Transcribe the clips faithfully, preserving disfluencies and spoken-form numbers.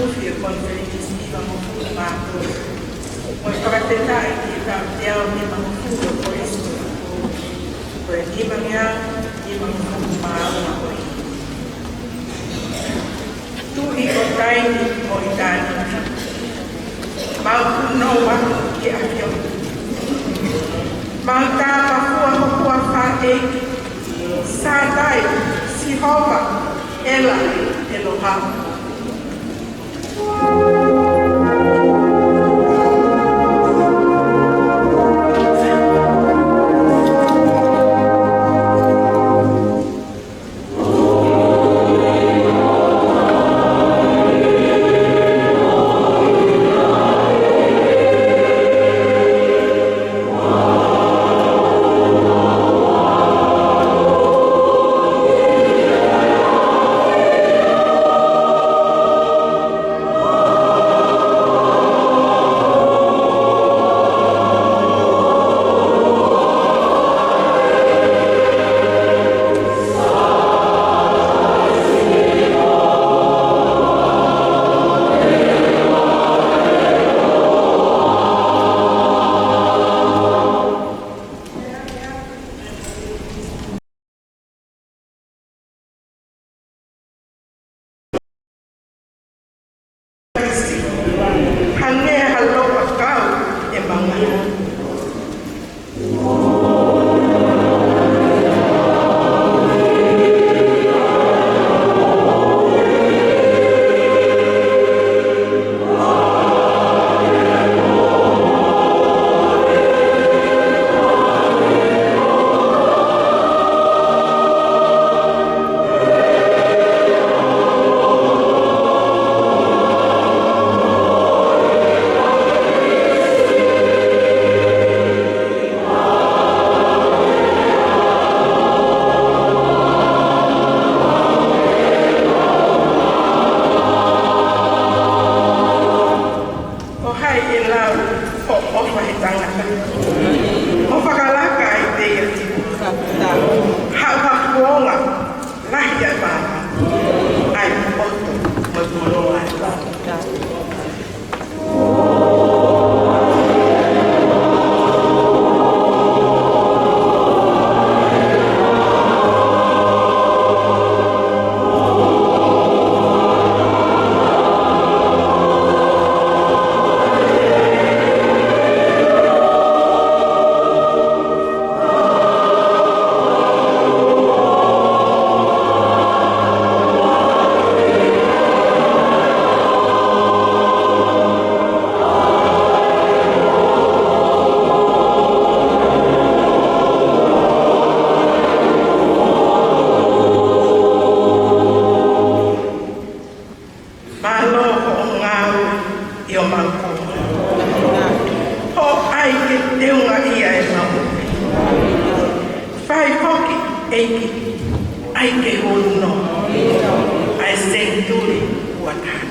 Tufi ʻo e konifelenisi nimangofulu mā tolu. Mo e fakafetaʻi ki he tau teau nimangofulu ʻo e kolisi, ko e nimangeau nimangofulu mā ua ko eni. Tuʻi ʻo taimi mo ʻitāniti, mau punou atu ki he ʻAfiona. Mau tāpafua ho huafa, ʻEiki, Sātai, Sihova, ʻEla, ʻElohā. Hangē ha lopa kau e mangala. Ko hai ʻe lau hoʻo ʻofa he tangata, ʻo fakalaka ai pē ia ki muʻa? Haʻu ha kuonga lahi ʻa e maama, ʻa e poto mo e puloa ʻa e maama. Mālō hoʻo ngāue ʻi homau konga. Hoʻo ʻai ke teunga ia ʻemau moʻui. Fai foki, ʻEiki, ʻai ke hulu noa ʻa e senituli ua taha.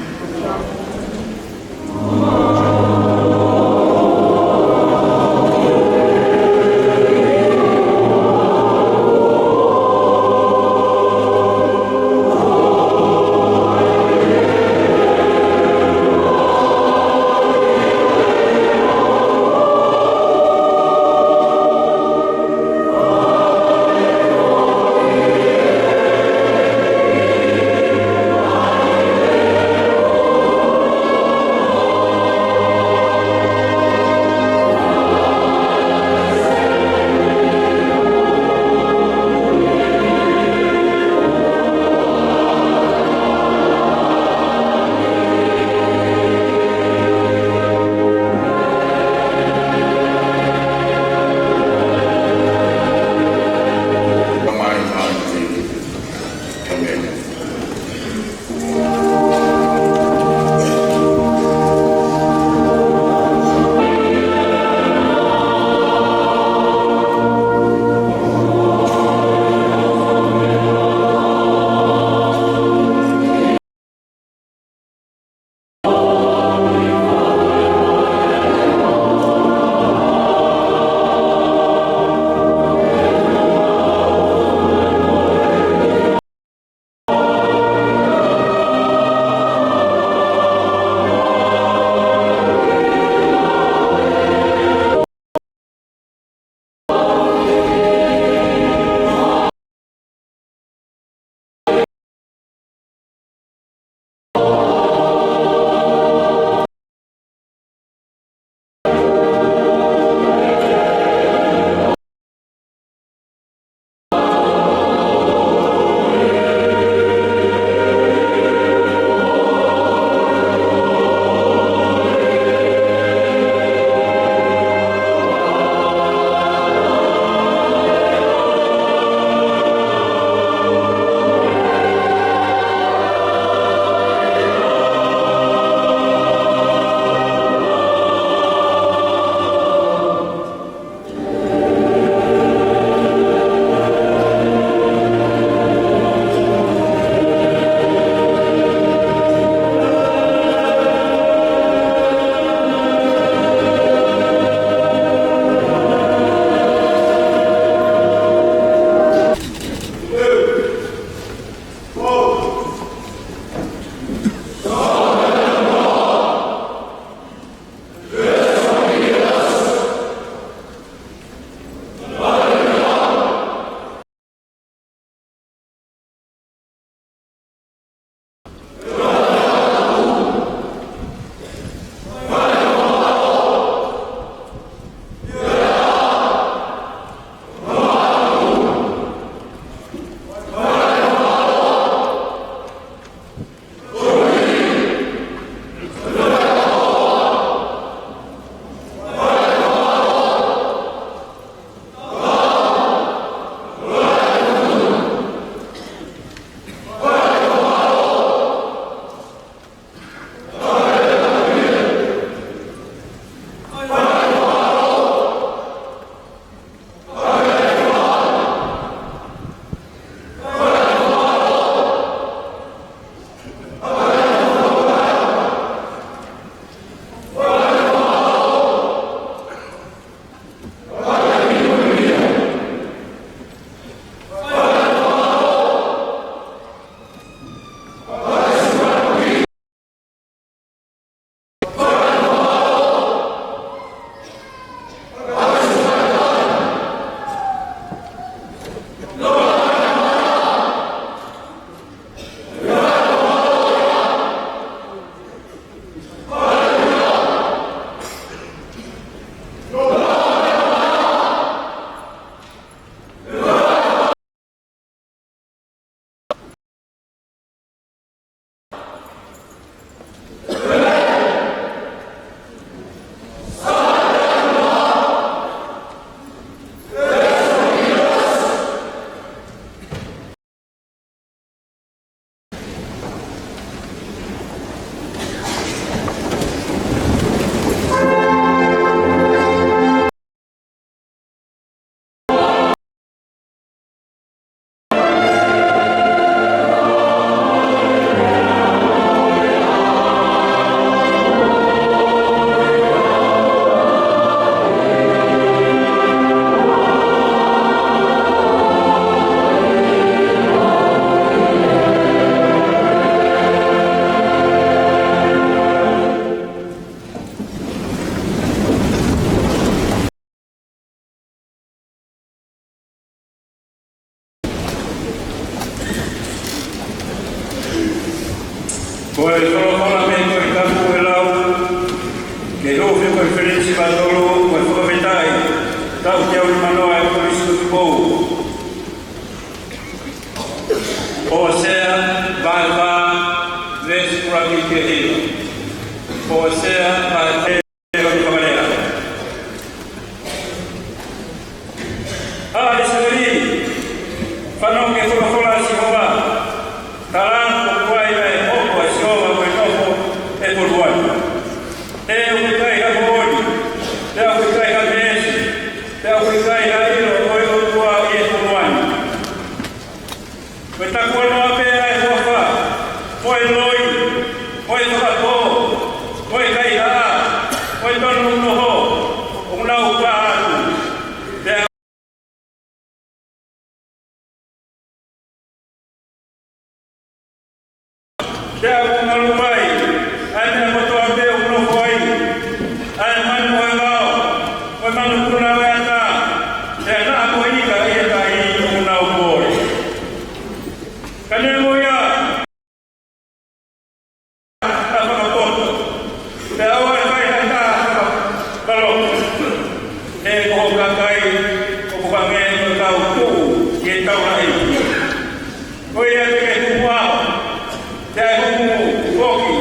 Ko e folofola mei he Tohi Tapu ʻe lau, ki he Huhu Konifelenisi vahe tolu, ko e fakafetaʻi taʻu teau nimanoa ʻo e Kolisi Tupou. Hōsea vahe fā, veesi ʻuluaki ki he hiva. Hōsea vahe fā, veesi ʻuluaki ki he hiva. ʻA ʻIsileli, fanongo ki he folofola ʻa Sihova. Tala atu, ʻoku ʻi ai ʻa e hoko ʻa Sihova mo e nofo ʻi he foluá ni. He ʻoku ʻikai ha moʻoni, pea ʻoku ʻikai ha meesi, pea ʻoku ʻikai ha ʻilo ʻo e ʻOtua ʻi he foluá ni. Ko e takuanoa pē ʻa e huafa, mo e loi, mo e fakapō, mo e kaihaʻa, mo e tonu noho, ʻoku nau pā atu. Pea, pea ʻoku malu ai ʻa e meʻa kotoa pē ʻoku nofo ai, ʻa e manu ʻo e vao, mo e manupuna ʻo e ʻatā, pea naʻa mo e ika ʻi he tahi ʻoku nau pole. Ka neongo ia, ʻa e fakapoto, pea ʻoua ʻe fai ha taha fakapalō. He ko hoku kakai ʻoku hangē ko e kau tuʻu ki he taulaʻeiki. Ko ia te ke tuku ʻaho, pea ʻe tuku foki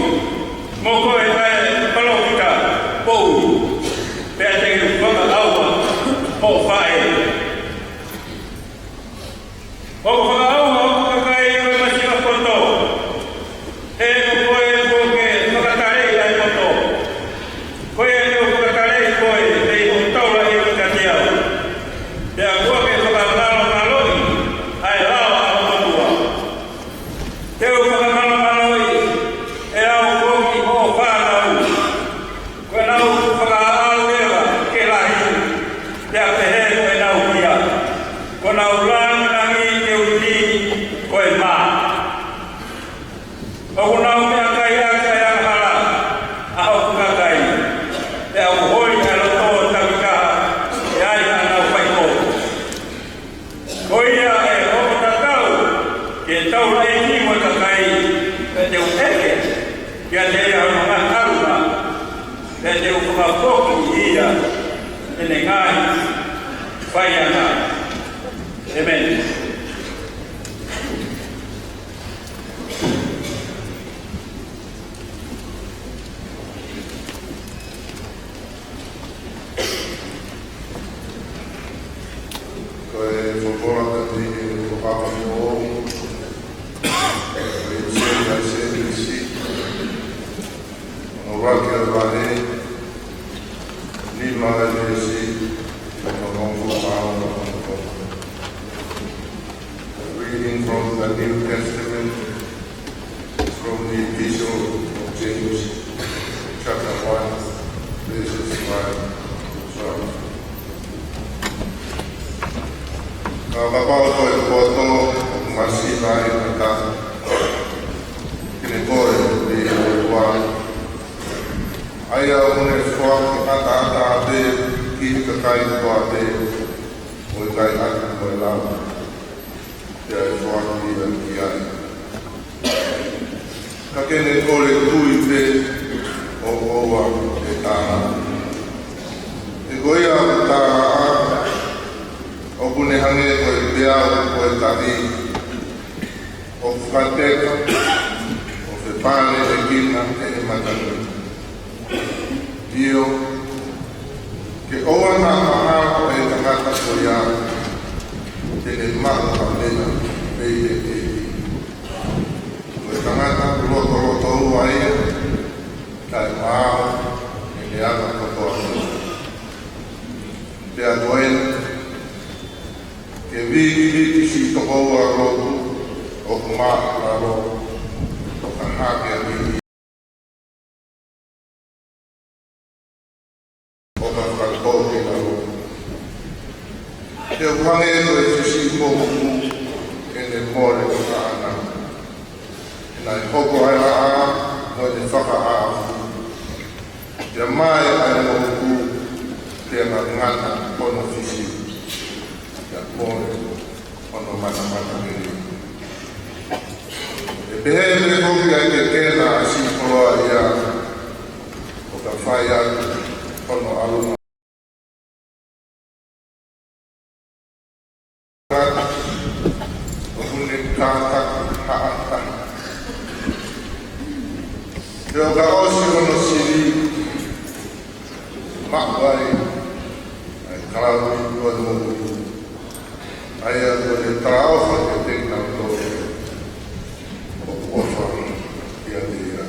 mo koe ʻa e palōfita poʻuli, pea te ke fakaʻauha hoʻo faʻē. ʻOku fakaʻauha hoku kakai ʻo e masiva poto, he ko koe kuo ke fakataleʻi ʻa e poto. Ko ia te u fakataleʻi koe mei hoʻo taulaʻeiki kiate au, pea kuo ke fakamalomaloʻi ʻa e lao ʻa ho motuʻa. Te u fakamalomaloʻi ʻe au foki hoʻo fānau. Kuo nau fakaʻaʻau leva ke lahi, pea pehē ko ʻenau hia. Kuo nau langilangiʻi te u ʻi ko e mā. ʻOku nau meʻakai ʻaki ʻa e angahala ʻa hoku kakai, pea ʻoku holi ʻa e loto takitaha ʻe ai haʻanau faiʻofa. Ko ia ʻe hoko tatau ki he taulaʻeiki mo e kakai, pea te u ʻeke kiate ia hono ngaahi ʻalunga, pea te u fakafoki ia ʻene ngaahi faiʻanga. ʻEmeni. Ko e folofola ʻa e ʻEiki ʻoku ou fakamoʻoni, ʻa e ʻEiki ʻa e Sēnesi, ʻuluaki ʻa e vahe, nima ʻa e veesi, ʻo ka mauku ʻa e ʻOtua. Reading from the New Testament, from the Epistle of James, chapter one, verses five to twelve. Ka kapau ko e poto ʻoku masiva ʻi he mata, ke ne kole ʻe ia ʻa e ʻOtua, ʻa ia ʻoku ne foaki ʻataʻatā pē ki he kakai kotoa pē, ʻo ʻikai ʻatu mo e lau, pea ʻe foaki ia ki ai. Ka ke ne kole tui pē ʻo ʻoua ʻe tānaki. He ko ia ʻoku tālaʻa, ʻoku ne hangē ko e peau ʻo e tahi, ʻoku fakateka, ʻo fepaleʻekina ʻe he matangi. ʻIo, ke ʻoua naʻa mahalo ʻe he tangata ko ia te ne maʻu ha meʻa mei he ʻEiki. Ko e tangata lotolotoua ia, kae maau ʻene anga kotoa pē. Pea ko eni, ke vikiviki siʻi tokoua lotu ʻoku māʻulalo, ʻo ka hake ʻi ʻo ka fakatōkilalo. He ʻoku hangē ko e fisi moʻuku ʻene mole ʻo haʻana. He naʻe hoko ʻa e laʻā mo ʻene fakaʻaʻafu. Pea mae ʻa e moʻuku, pea ngangana hono fisi, pea mole hono manamatamele. ʻE Pehē pē foki ʻa e kekena ʻa e siʻi koloa ia, ʻo ka fai atu hono ʻalunga ʻo hune kākā haʻata. Pea ʻo ka ʻosi hono sivi, maʻu ai ʻa e kalauni ʻo e moʻui, ʻa ia kuo ne talaʻofa kiate kinautolu ʻoku ʻofa kiate ia.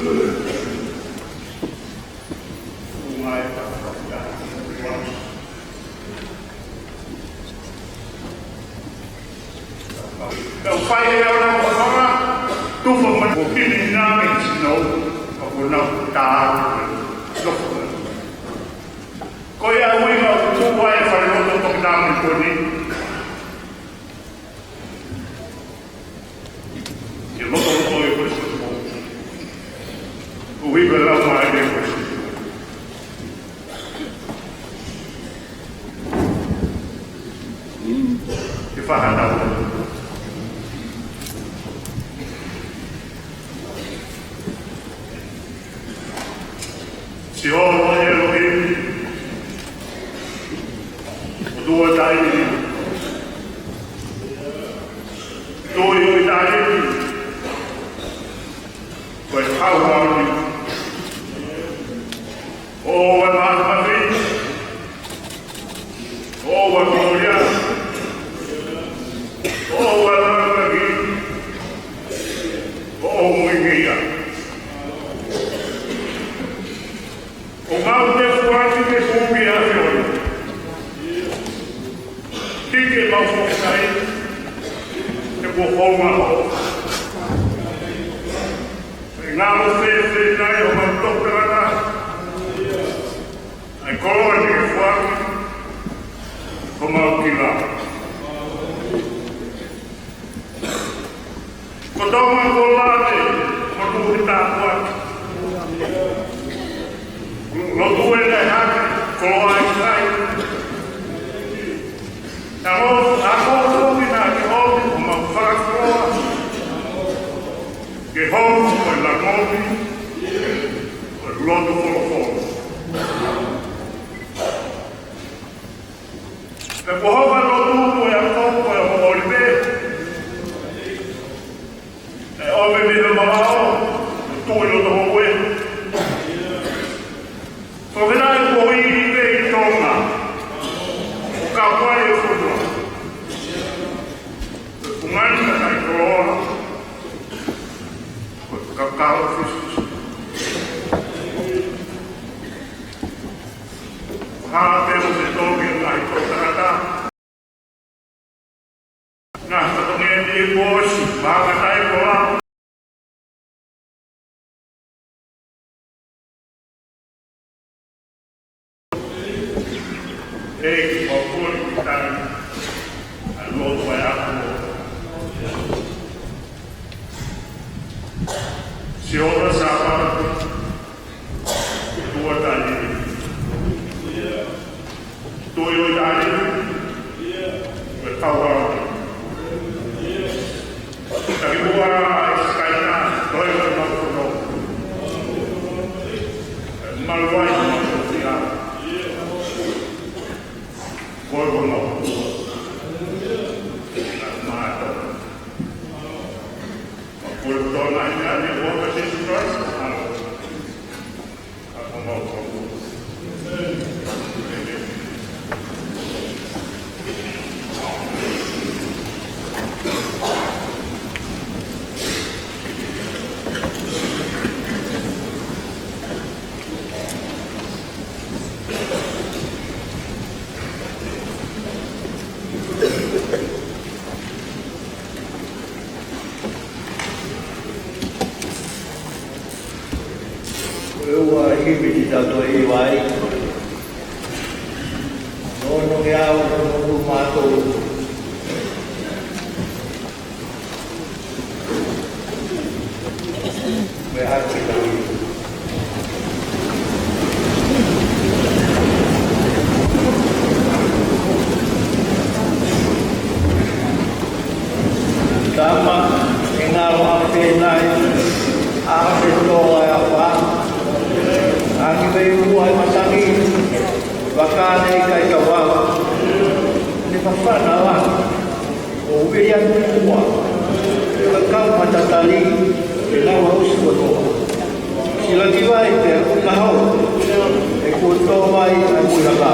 ʻĒmeni. Ka fai e ona ko fanga, tufa mai ko kini nami sino, ka ko na ta, no. Ko ia ui ma tu ai fale loto to nami ko ni. Ke loto loto e ko ni. Ui ko la mai e ko ni. Ke fānau. Sihova ʻElohimi, ʻOtua taimi ni. Tuʻi ʻo ʻItaʻelī, ko e kau ʻaho ni. ʻOua ʻe māfimafi, ʻoua ʻe kololia, ʻoua ʻe lāngilangi, ʻoua ʻe ngeia. ʻO mau te fuati te kumi a fiona. Kike mau fokai, te kuo hounga ho. Ngalo fēfē nai ʻo mau tokanga. ʻAi koloa ni ke fuaki, ko mau kila. Ko Tonga ko late, ko tuku ki tāpuaki. Lotu e nai hake, koloa ʻi kai. Nā mo, a ko tō ki nā ke ʻomi, ko mau fakakoloa. Ke hou, ko e langomi, ko e lotu folofola. Pea ko hoʻo lotu ko e ako ko e hoʻo lipe. ʻE ʻomi mei he mamaʻo, tuʻu ʻi loto hoʻo ue. Ko e meʻa ko ʻi pe ʻi Tonga. ʻO ka puai e futua. Ko e fungani ka kai koloa. Ko e kakao fisu. Hā pē mo se tō ki he ngaahi kau tangata. Ngaahi fatongia ni e kuo ʻosi, mākata e kola. ʻEiki, mau kole ki tani, ʻa loto ʻa e ako. Sihova Sāpate, ʻOtua taʻelili. Tuʻi ʻo e taʻelili. Ko e kau ʻaho ni. Taki muʻa ʻa e sikaina, toe ko mau kono. Malu ai ko mau kono ia. Ko e ko mau kono. Mātou. Ko e tō nai nai ni ʻo Jesus Christ. Vai. Nono ke au, nono mātou. Ko e hā ke tau. Tama, ʻe ngalo ʻa pē nai, ʻa pē toa ʻa e ʻafa, ʻa ki vei ua ʻa e matangi, vaka nei kai kava, ne fafana la, ʻo vei atu mua, ʻe kau matatali, ʻe ngalo ʻosi kotoa. Sila ki vai te aku kaho, ʻe kotoa vai ʻa kui haka.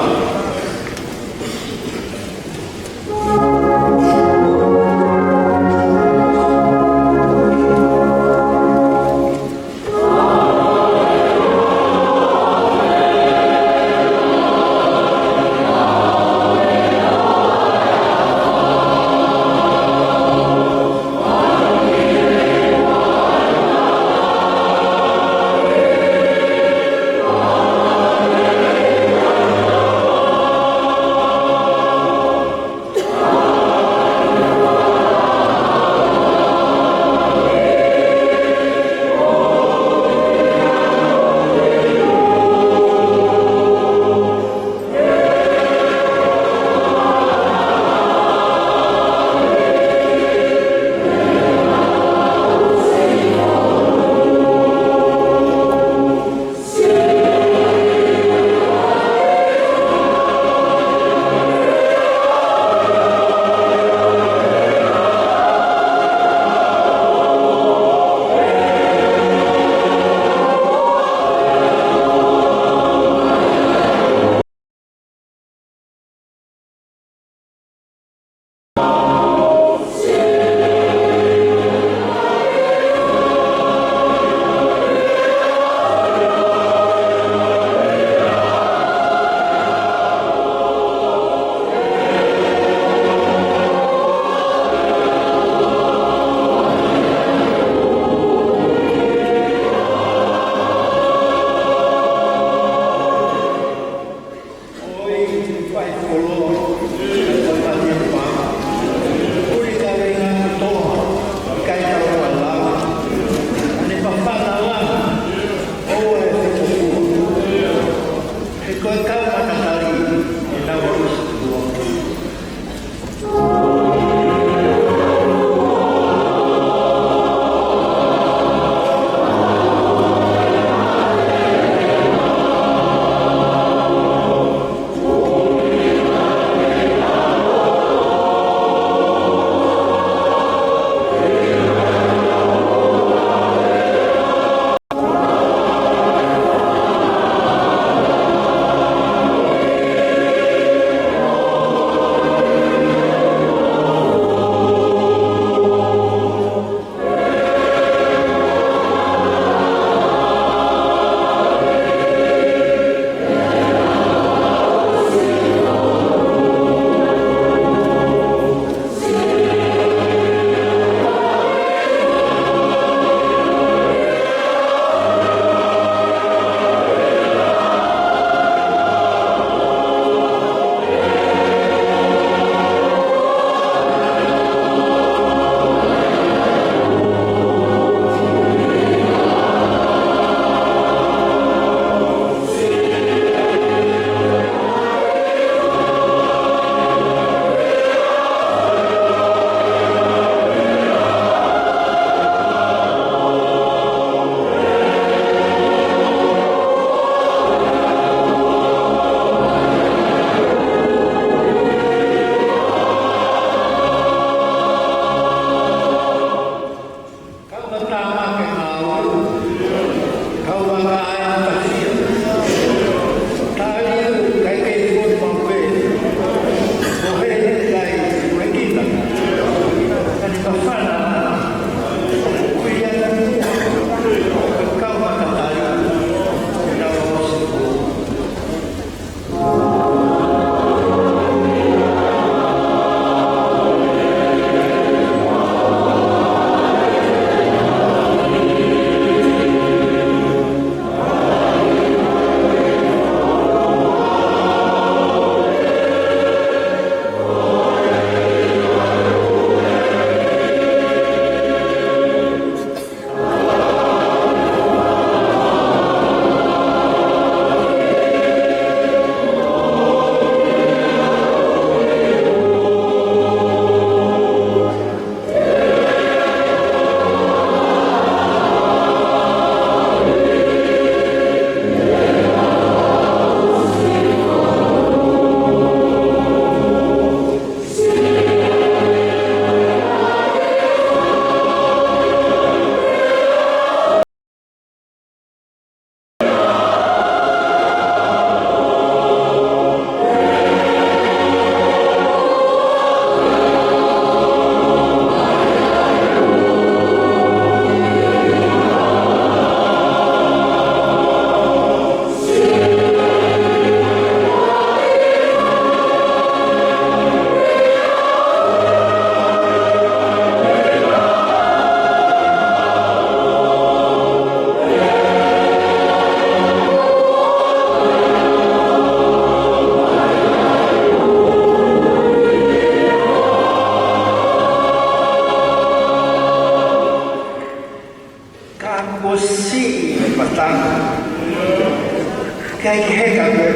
ʻIkai ke heka pē,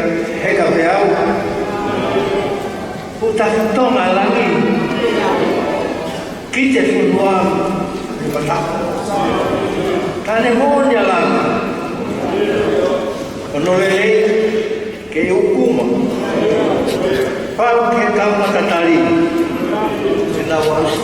heka pē au. Fuʻu tafu Tonga ʻa langi. Kite fonua ʻi mataku. Tane moʻoni ʻa langi. Hono lelei ke uku mai. Pau ke tau matatali. Ke nau ʻalu.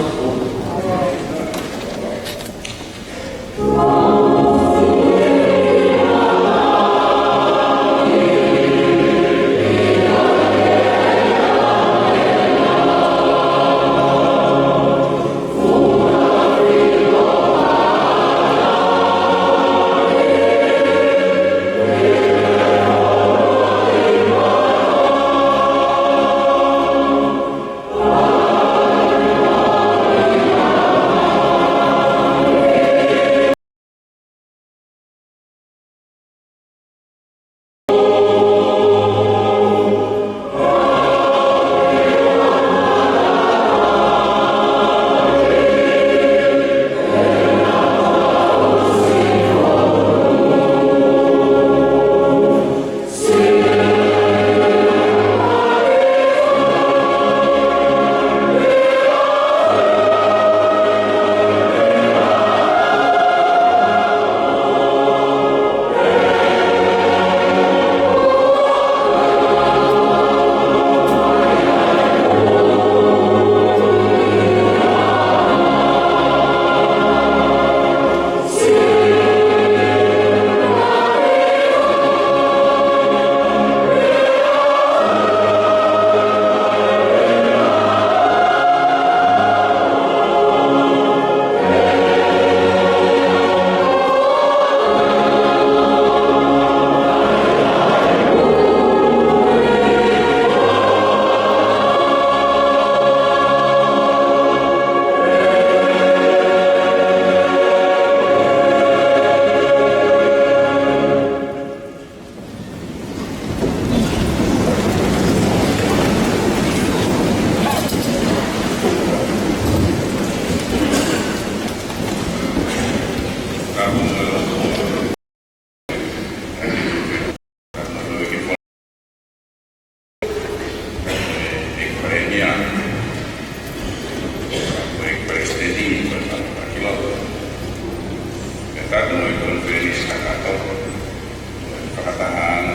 Fakataha ʻa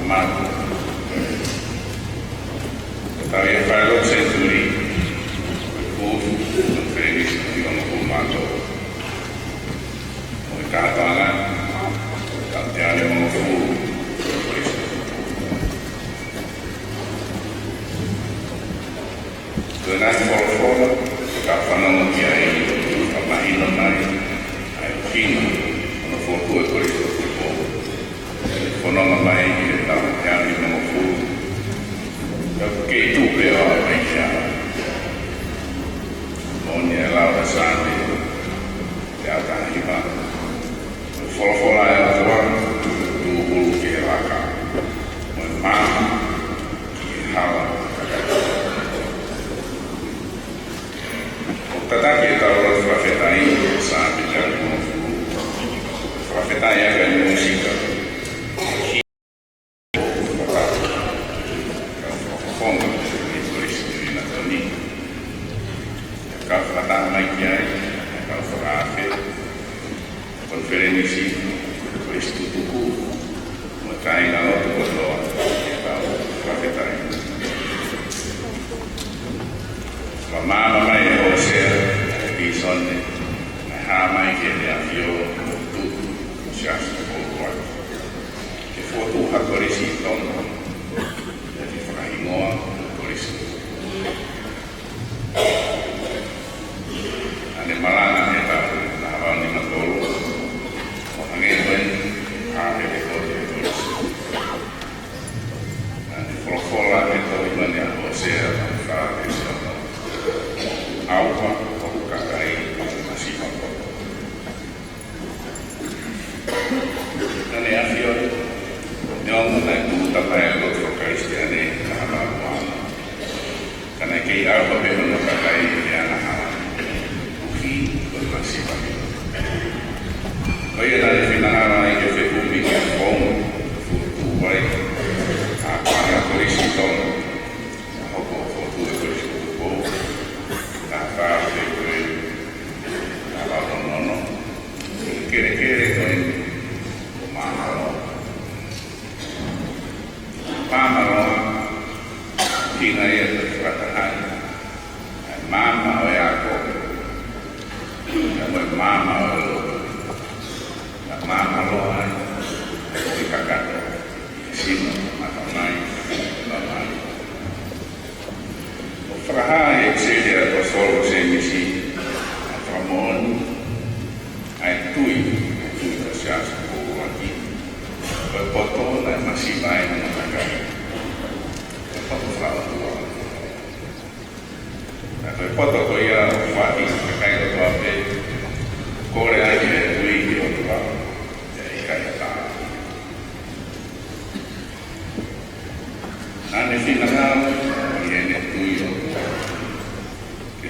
māmani. Ko e taʻu ʻe fā lotu senituli, ko e kōnifelenisí ni ʻi he ʻaho ni. Mo e kātoanga, ko e taʻu ʻe teau nimangofulu, ko e Ko e ngaahi folofola, ʻoku fanongo ki ai, ʻoku mahino mai, ʻa e ʻuhinga, hono fokotuʻu ʻo e Kolisi Tupou. Fononga mai ki he taʻu ʻe teau nimangofulu. ʻOku kei tuʻu pē ʻo aʻu mai ki ai. Moʻoni e lau ʻa e Saame, teau taha hiva. Folofola ʻa e ʻOtua, tūhulu ki he laka, mo e maama ki he hala. ʻOku tataki ʻetau lotu fakafetaʻi he Saame teau nimangofulu, fakafetaʻi ʻaki e mūsika. Kau fakafofonga ʻi he Kolisi Tuʻinatoni. Kau fakataha mai ki ai, kau fakaafe, konifelenisi, kolisi tutuku, mo e kāingalotu kotoa, kau fakafetaʻi. Fakamaama mai ʻe Hōsea, ʻe Pīsone, ʻe hā mai ki he ʻAfio, mo Tutu, mo Siaosi Tupou Tuʻi. Ke fokotuʻu ha kolisi ʻi Tonga, ʻi he fakahingoa Kolisi. Naʻá ne malanga he taʻu ʻe taha valu nima tolu, ʻo hangē ko eni, ʻa e lekooti ʻo e kolisi. Naʻá ne folofola he tohi mane ʻa Hōsea, ʻa e fā veesi ono. ʻAuha hoku kakai ʻi he masiva poto. Naʻá ne ʻafioʻi, neongo naʻe tūʻuta mai ʻa e Tina ia te fakataha ai ʻa e maama ʻo e ako, ʻa e maama ʻo e lotu, ʻa e maama loa ai ʻo e kakato, ʻa e sino, ʻa e tamai, ʻa e tamai. ʻOku fakahā ʻe he ʻEkesēlio ʻa e ʻAposetolo ko Sēmisi ʻa e fakamoʻoni ʻa e tui, ʻa e tui ʻa e Siasi Foʻou ʻUluaki, ko e poto naʻe masiva ai ʻene kakai. Ko e poto fakaʻotua. Naʻe ko e poto ko ia ʻoku fai ʻe he kakai kotoa pē, kole ai e tui ki he ʻOtua, ʻe ʻikai ha taha. Naʻa ne finangalo ʻi heʻene tui ʻOtua ke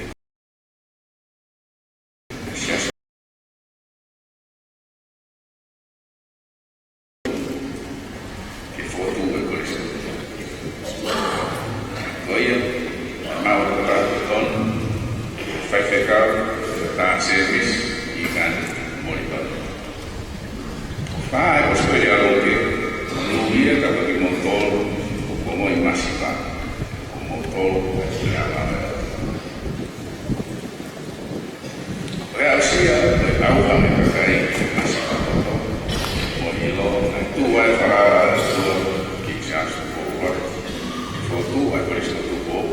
ke fokotuʻu e Kolisi. Ko ia, naʻa mau tokatonu, faifekau, tā sēvisi, ʻi Kane, Molitoni. Fai e ʻOsitelēlia lotu, monūʻia ka ko kimoutolu, ʻoku mou masiva, ʻoku mou tō, ʻoku mou ala. Ko e aʻusia, ko e ʻauha mei he kakai, masiva poto, mo e ʻilo, naʻe tuʻu ai e falala ʻa e ʻOtua ki he Siasi Foʻou ʻUluaki, fokotuʻu ai e Kolisi Tuʻi Tupou,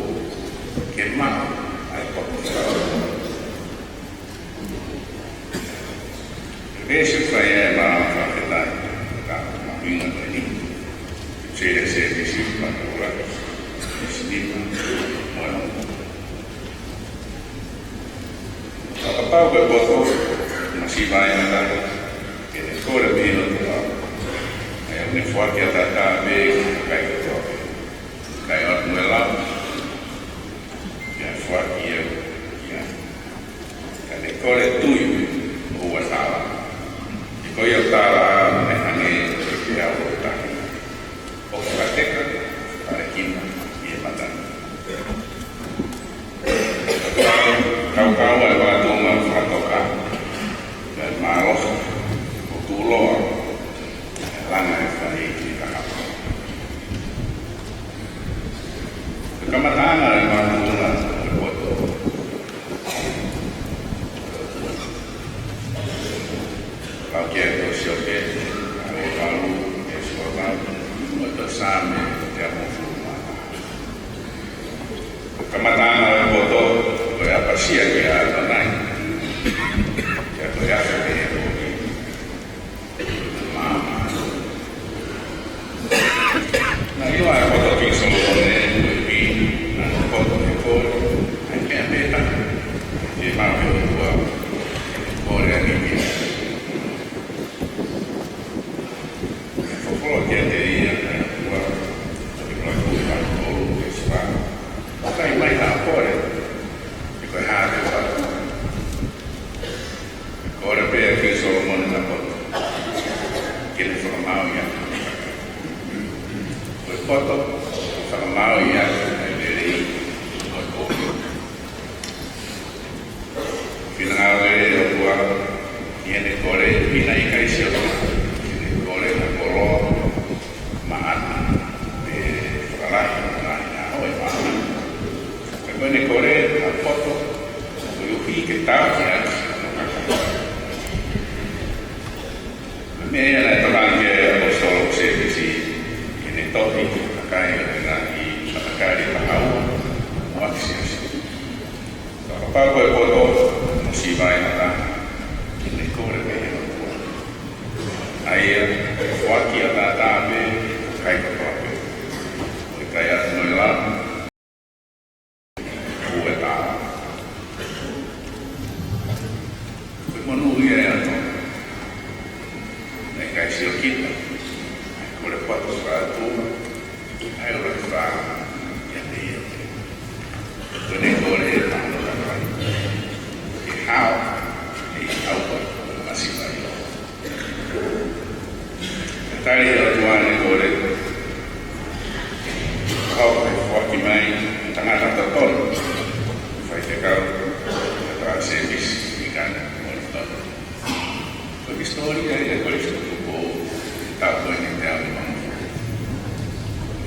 ke maʻu ai e poto. Veesi ʻoku fai ai e mālōlō fakafetaʻi, ka mahuʻinga ko eni. Sēlesi, sēlesi, pāpula, sēlesi nima, mo e ono. Fakapapau ko e poto, masiva ai e kakai, ke ne kole mei he ʻOtua, ʻa ia ʻoku ne foaki ʻataʻatā pē ki he kakai kotoa pē. Kae ʻoatu e lao, ke foaki ia, ia. Ka ne kole tui ʻo ua sala. He ko ia ʻoku tala ʻa e hangē ko e peau ʻo tahi. ʻO fakateka, fale kima, ʻi he mata. Kau, kau kau ai vātunga fakatoka. Kae mālohi, ʻo tuʻuloa, kae langa e fale ʻi he kahaʻu. Ko e kamataʻanga ʻo e mātuʻa ʻo e poto. Lau ki ai ʻa Siope, ʻa e valu, ʻa e Suava, mo e Saame, ʻa e hongofulu mā taha. Ko e kamataʻanga ʻo e poto, ko e ʻapasia kia ʻAtonai. Pea ko e afe pē ia ʻo e Naʻe ʻilo ʻa e poto ʻa Kingi Solomone, ko e pī, naʻe poto he kole, ʻa e meʻa pē taha, ke maʻu ʻe he ʻOtua, kole ange ki ai. Folofola kiate ia ʻa e ʻOtua, ʻi he Laumālie Māʻoniʻoni, ʻo fai mai ha kole, ʻe ko e hā te u fai. Kole pē ʻa Kingi Solomone ha poto, ke ne fakamaauʻi ʻaki. Ko e poto, fakamaauʻi ʻaki ʻa e lelei, mo e kovi. Finangalo lelei ʻa e ʻOtua, ʻi heʻene kole, ʻi he ʻikai sio ki he kole ʻa e koloa, maʻana, pe fakalahi, fakalahi ʻa e maʻana. Ka ko ʻene kole, ʻa e poto, koeʻuhi ke tauhi ʻaki. Meʻa ia naʻe tokanga ki ai ʻa e ʻaposetolo ko Sēmisi, ʻi heʻene tohi ki he kakai ʻo e ngaahi matakali ʻe taha ua, ʻo e siasi. Fakapapau ko e poto, masiva ai e kakai, ke ne kole pē ki he ʻOtua. ʻA ia, ʻe foaki ʻataʻatā pē, kae kotoa pē. ʻOku ʻikai ʻatu mo e lao, ʻo e tala. Ko e monūʻia ʻa e ʻOtua. Naʻe ʻikai sio kita. Kole poto fakaʻotua. ʻA ia ʻoku fai kiate ia. Ko ʻene kole ʻe taha. Ke hao, ʻe hao, masiva ai. Tali ʻa e ʻOtua ʻene kole. Hao ke foaki mai, tangata totonu. Faifekau, tā sēvisi, ʻi Kane, Molitoni. Ko e hisitōlia ia ʻo e Kolisi Tuʻi Tupou, tau ko eni te au mamo.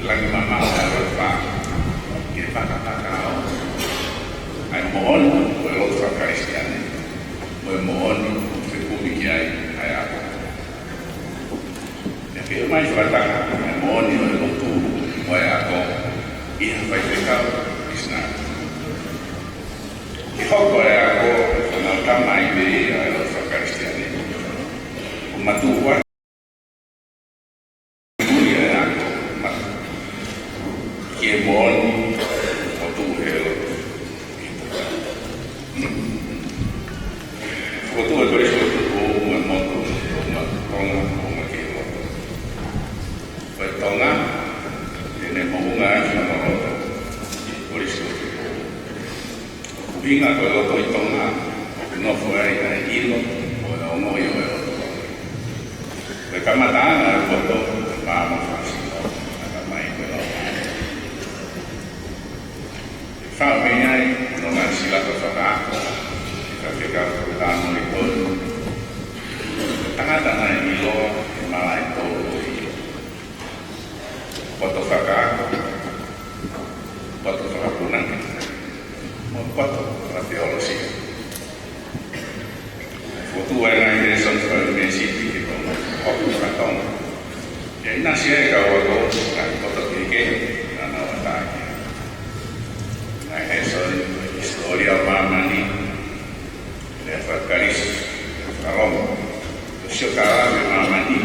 Langi mamaʻo ʻa e ʻOtua. fakapakau ʻa e moʻoni ʻo e lotu faka-Kalisitiane mo e moʻoni ʻoku fekumi ki ai ʻa e ako. Pea ke ʻomai fakataha ʻa e moʻoni ʻo e lotu mo e ako ʻi ha faifekau misinale. Ke hoko ʻa e ako ko e fakatamai pē ʻa e lotu faka-Kalisitiane, ʻo matuʻuaki ʻa e ako, ma-, ki he moʻoni ʻoku tuʻu he lotu. Fokotuʻu ʻa e Kolisi ʻo Tupou mo e moto, ʻo ma-, ʻo ma-, ʻo ma-, ki he loto. Ko e Tonga, ʻene moʻunga ʻi hono loto, Kolisi ʻo Tupou. ʻUhinga ko e loto ʻi Tonga, ʻoku nofo ai ʻa e ʻilo mo e ongoʻi ʻo e loto. Ko e kamataʻanga ʻo e loto, ko e maama fakasino, ʻa e tamai ko e loto. Faʻu mei ai, ʻa hono ngaahi silapa fakaako, ʻi he faifekau fakatāmoli ko eni. Tangata naʻe ʻiloa, ʻi he malaʻe tolu ʻo e ʻilo. Poto fakaako, poto fakapunake, mo e poto fakateolosia. Fokotuʻu ʻa e ngaahi lēsoni faka-Unisipiti ki he Tonga, ʻoku faka-Tonga. Pea ʻinasi ai e kau ako, ngaahi poto kehekehe, naʻa nau ʻatā ki ai. Ngaahi lēsoni, hisitōlia ʻo māmani, lea faka-Kalisi, lea faka-Loma, ʻo e siokālafi ʻo māmani,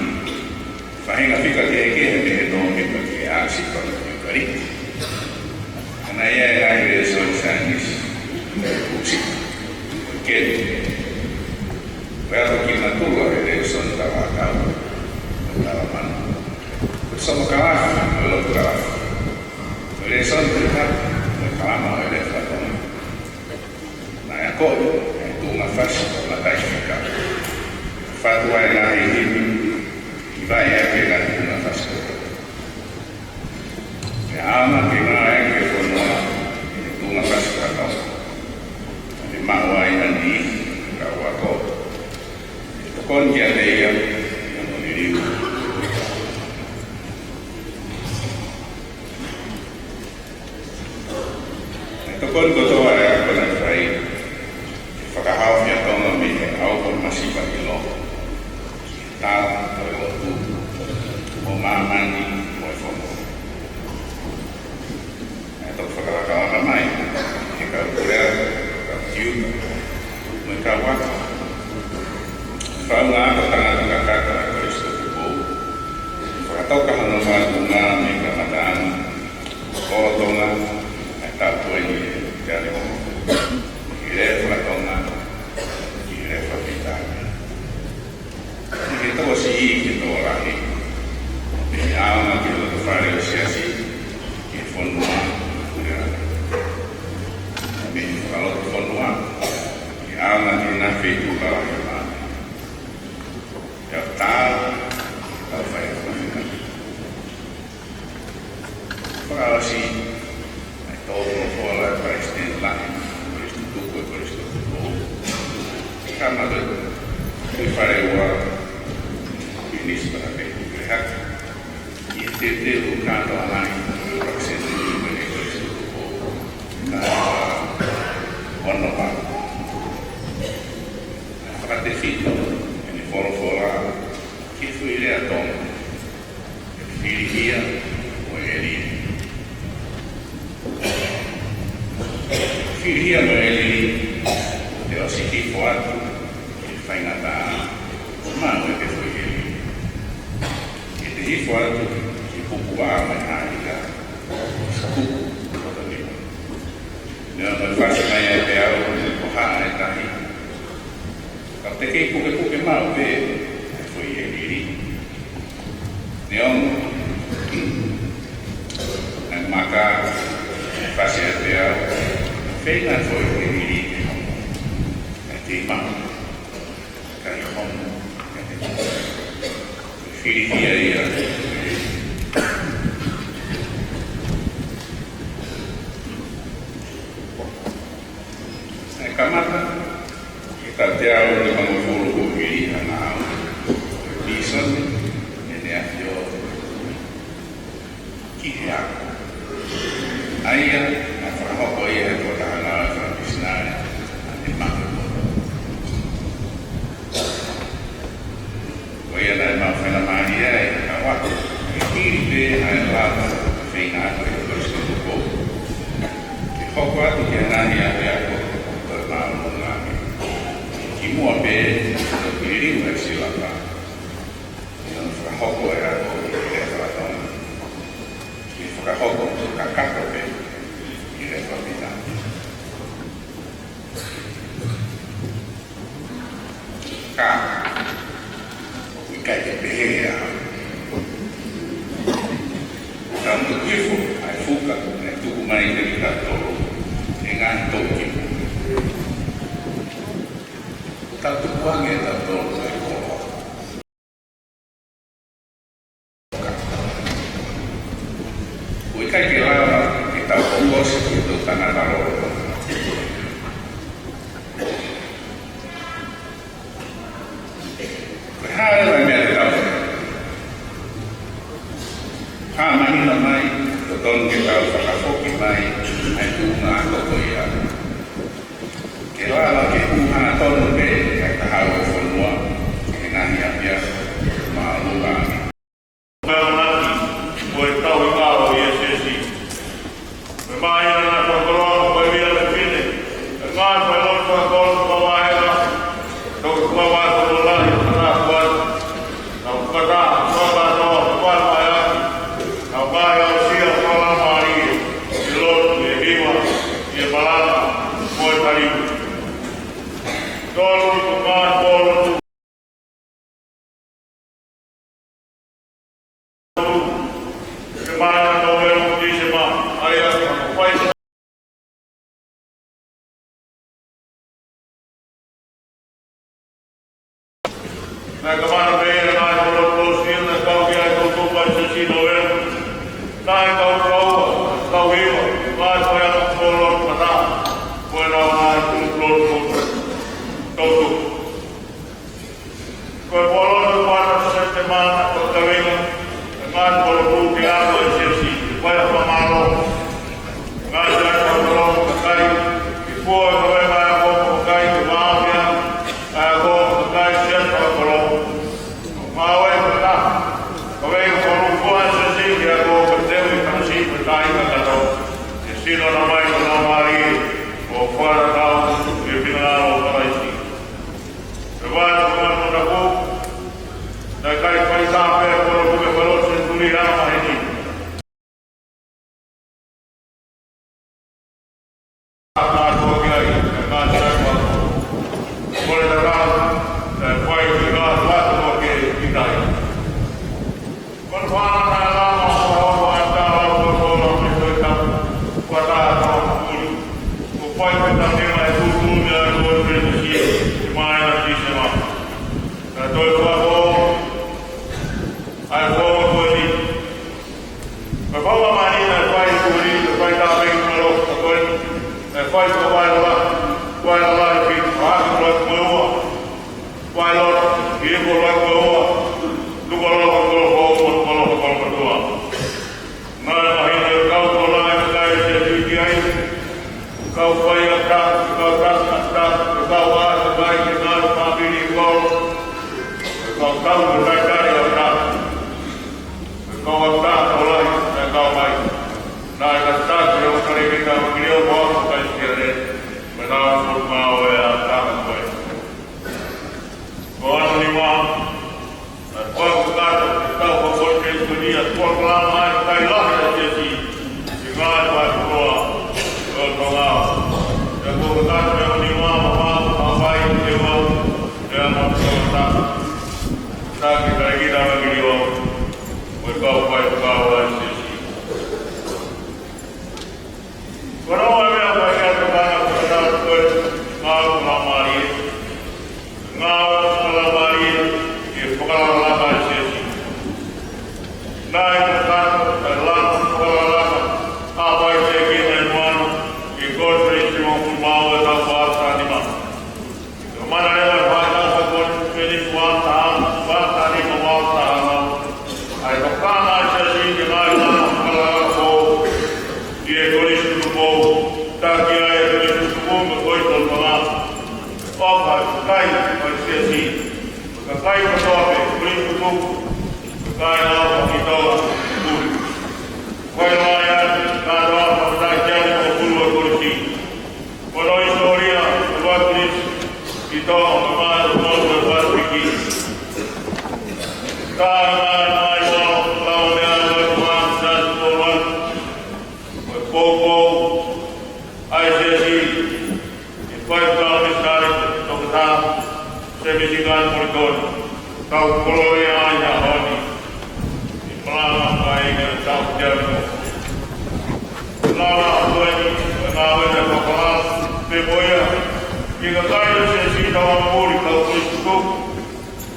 faʻahinga fika kehekehe mei he nōmipa ki he ʻāsipa mo e ʻIukaliti. Pea naʻe ʻi ai e ngaahi lēsoni saienisi, ʻusi, keli. Ko e ako kiʻi natula he lēsoni tala ʻakau, mo e tala manu. Ko e soma kalafi, mo e lotu kalafi. Ko e lēsoni tala, mo e kalama ʻo e lea faka-Tonga. Naʻe akoʻi ʻa e tuʻunga fasi ʻo e mataifika. Fatu ai e ngaahi himi, ʻi vai ʻaki e ngaahi tuʻunga fasi. Pea ʻaonga ke ngāueʻaki e fonua ʻi he tuʻunga fasi faka-Tonga. Naʻe maʻu ai ʻa e niʻihi ʻo e kau ako. Tokoni kiate ia, ʻi hono liliu. Naʻe tokoni kotoa e ako naʻe fai, ke fakahaofi ʻa Tonga mei he ʻauha masiva ʻi loto, ki he tala ʻo e lotu, ʻo māmani mo e fonua. Naʻe toki fakalakalaka mai ʻe he kau puleako, kau tiuta, mo e kau ako. Faʻunga ako tangata kakato ʻa e Kolisi ʻo Tupou. Fakatoka hono makatuʻunga mei he kamataʻanga, lolotonga ʻa e taʻu ko eni ʻe taha nima. Ki he lea faka-Tonga, ki he lea faka-Pilitānia. Ki he tokosiʻi, ki he tokolahi. Mei he ʻaonga ki he lotofale ʻo e siasi, ki he fonua, ki he ʻaonga. Mei he fakalotofonua, ki he ʻaonga ki he ngaahi feituʻu lalahi ʻo māmani. Pea taau, taau fai ʻa e fakafinangalo. Fakaʻosi, ʻa e tō folofola ʻa e Palesiteni Lahi, Kolisi Tutuku, ʻa e Kolisi Tutuku. Ka ma le, ʻi Fale Ua, ʻi Nisi Patape, ʻi Haka. ʻI he teuteu kātoa mai, ʻa e Palesiteni Lahi, Kolisi Tutuku. Ka, ono pa. Fakatefito, ʻene folofola, ki he foʻi lea Tonga. Filihia mo e lelei. Filihia mo e lelei, te ʻosi hifo atu, ke faingataʻa, ʻo maʻu ʻe he foʻi lelei. Ke te hifo atu, ke pupuʻa mo e hāʻia, kupu, poto nima. Neongo e fasi mai ʻa e peau, ko haʻa e tahi. Ka te kei pukepuke maʻu pē, ʻa e foʻi lelei. Neongo, ʻa e maka, fasi ʻa e peau, feinga ʻa e foʻi lelei ke homo. ʻA e kei maʻu, ka ʻi homo, ka te homo. Filihia ia. ʻA e kamata, ʻi he taʻu teau nimangofulu kuo hili ʻa e ngāue. Vīsone, ʻEne ʻAfio, ki he ako. ʻA ia, Hoko ia he tokotaha ngāue fakamisinale ʻa e mātuʻa. Ko ia naʻe mau faingamālie ai, ka ʻoku hili pē ʻa e lava feinga atu ʻe he Kolisi Kotoa ke hoko atu ki he ngaahi ʻapiako ʻo e māʻolunga. Kimuʻa pē, ʻoku liliu ʻa e silapa ʻi hono fakahoko ʻa e ako ʻi he lea faka-Tonga. Ke fakahoko kakato pē ʻi he lea faka-Pilitānia. Ka ʻoku ʻikai ke pehē ʻa e tau tuku hifo ʻa e fuka naʻe tuku mai kiate kitautolu ʻe he ngaahi toʻu kimuʻa. Tau tukuange ʻe tautolu ʻa e koloa. ʻOku ʻikai ke lava ke tau ongoʻi ki he tangata lolotonga. Ko e hā leva e meʻa te tau fai? Hā mahino mai, totonu ke tau fakafoki mai ʻa e tuʻunga ako ko ia. Ke lava ke hū hangatonu pē ʻa e kahaʻu ʻo e fonua ki he ngaahi ʻapiako māʻolunga. Ko e amanaki, ko e tauhi ʻa e S S C. Ko e māhina naʻa fakakoloa, ko e via le fine. Ko e ngaahi fai lotu fakakoloa, ko e vāhenga. Toki ko e vāhenga ko e lahi, ko e lahi, ko e lahi. Nau kata, ko e kata, ko e vāhenga. Nau kai au sia, ko e lama ai. ʻI he lotu, ʻi he hiva, ʻi he malanga, ko e taliu. Tolu, ko e ngaahi polo, Ko e polo ʻo e kuata Sētemana, ko e kaveinga, ko e ngaahi polo pū ke ako ʻe he S S C, ko e fakamālō. Ngaahi ʻapiako kakai, ke fua e kaveinga ʻa e ako kakai, ke vāvia ʻa e ako kakai, siasi fakakoloa. Ngāue fakataha, kaveinga polo pū ʻa e S S C, ke ako ka teu i kana Kakai kotoa pē, kolisi tutuku, kakai ʻo aʻu ki Tonga, muli. Kakai ʻo aʻu ki Tonga, fakafetaʻi ki he ʻOtua ʻoku pulu ʻa e kolisi. Ko hono hisitōlia ʻo e kolisi ʻi Tonga, mo e mātuʻaki ʻo e Pasifiki. Ka ʻi he ngaahi ʻaho, lau meʻa ʻa e Tuʻi Sālote Tupou Vatu, mo e poupou ʻa e siasi, ʻe fai ʻe he Misinale Toketā Sēmisi Kane Moulitoni, kau koloa ia ʻi he ʻaho ni, ʻi he malanga mai ʻa e tau tiano. Lava ʻo eni, ʻe ngāue ʻa e Papalā, pea mo ia, ki he kakai ʻo e siasi Tonga muli, kau kolisi tutuku,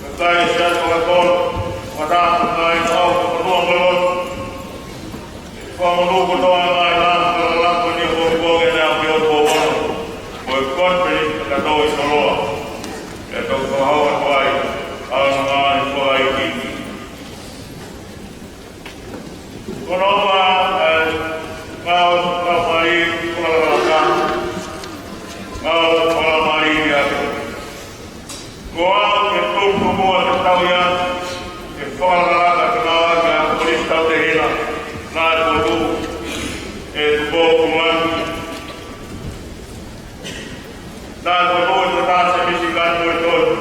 kakai ʻo e siasi Tonga kotoa, kakai ʻo e kau fonua mo e lotu. Fakamonū kotoa e ngaahi langa fakalakalaka ni ʻo e poupou ʻa e ʻAfio Tuʻi Ono, mo e konifelenisi kakato ʻi Koloa. ʻE toki fakahoko atu ai ʻa e ngaahi fakaikiiki. Ko hono ua, ʻe, ngāue, ngāue mai, fakalakalaka, ngāue fakalakalaka mai ia. Ko au ke tuku muʻa ke tau ia, ke fakalakalaka ke ngāue ʻa e kolisi tautehina, naʻe fokotuʻu ʻe Tupou Tupulaki. Naʻe fokotuʻu ʻe Toketā Sēmisi Kane Moulitoni.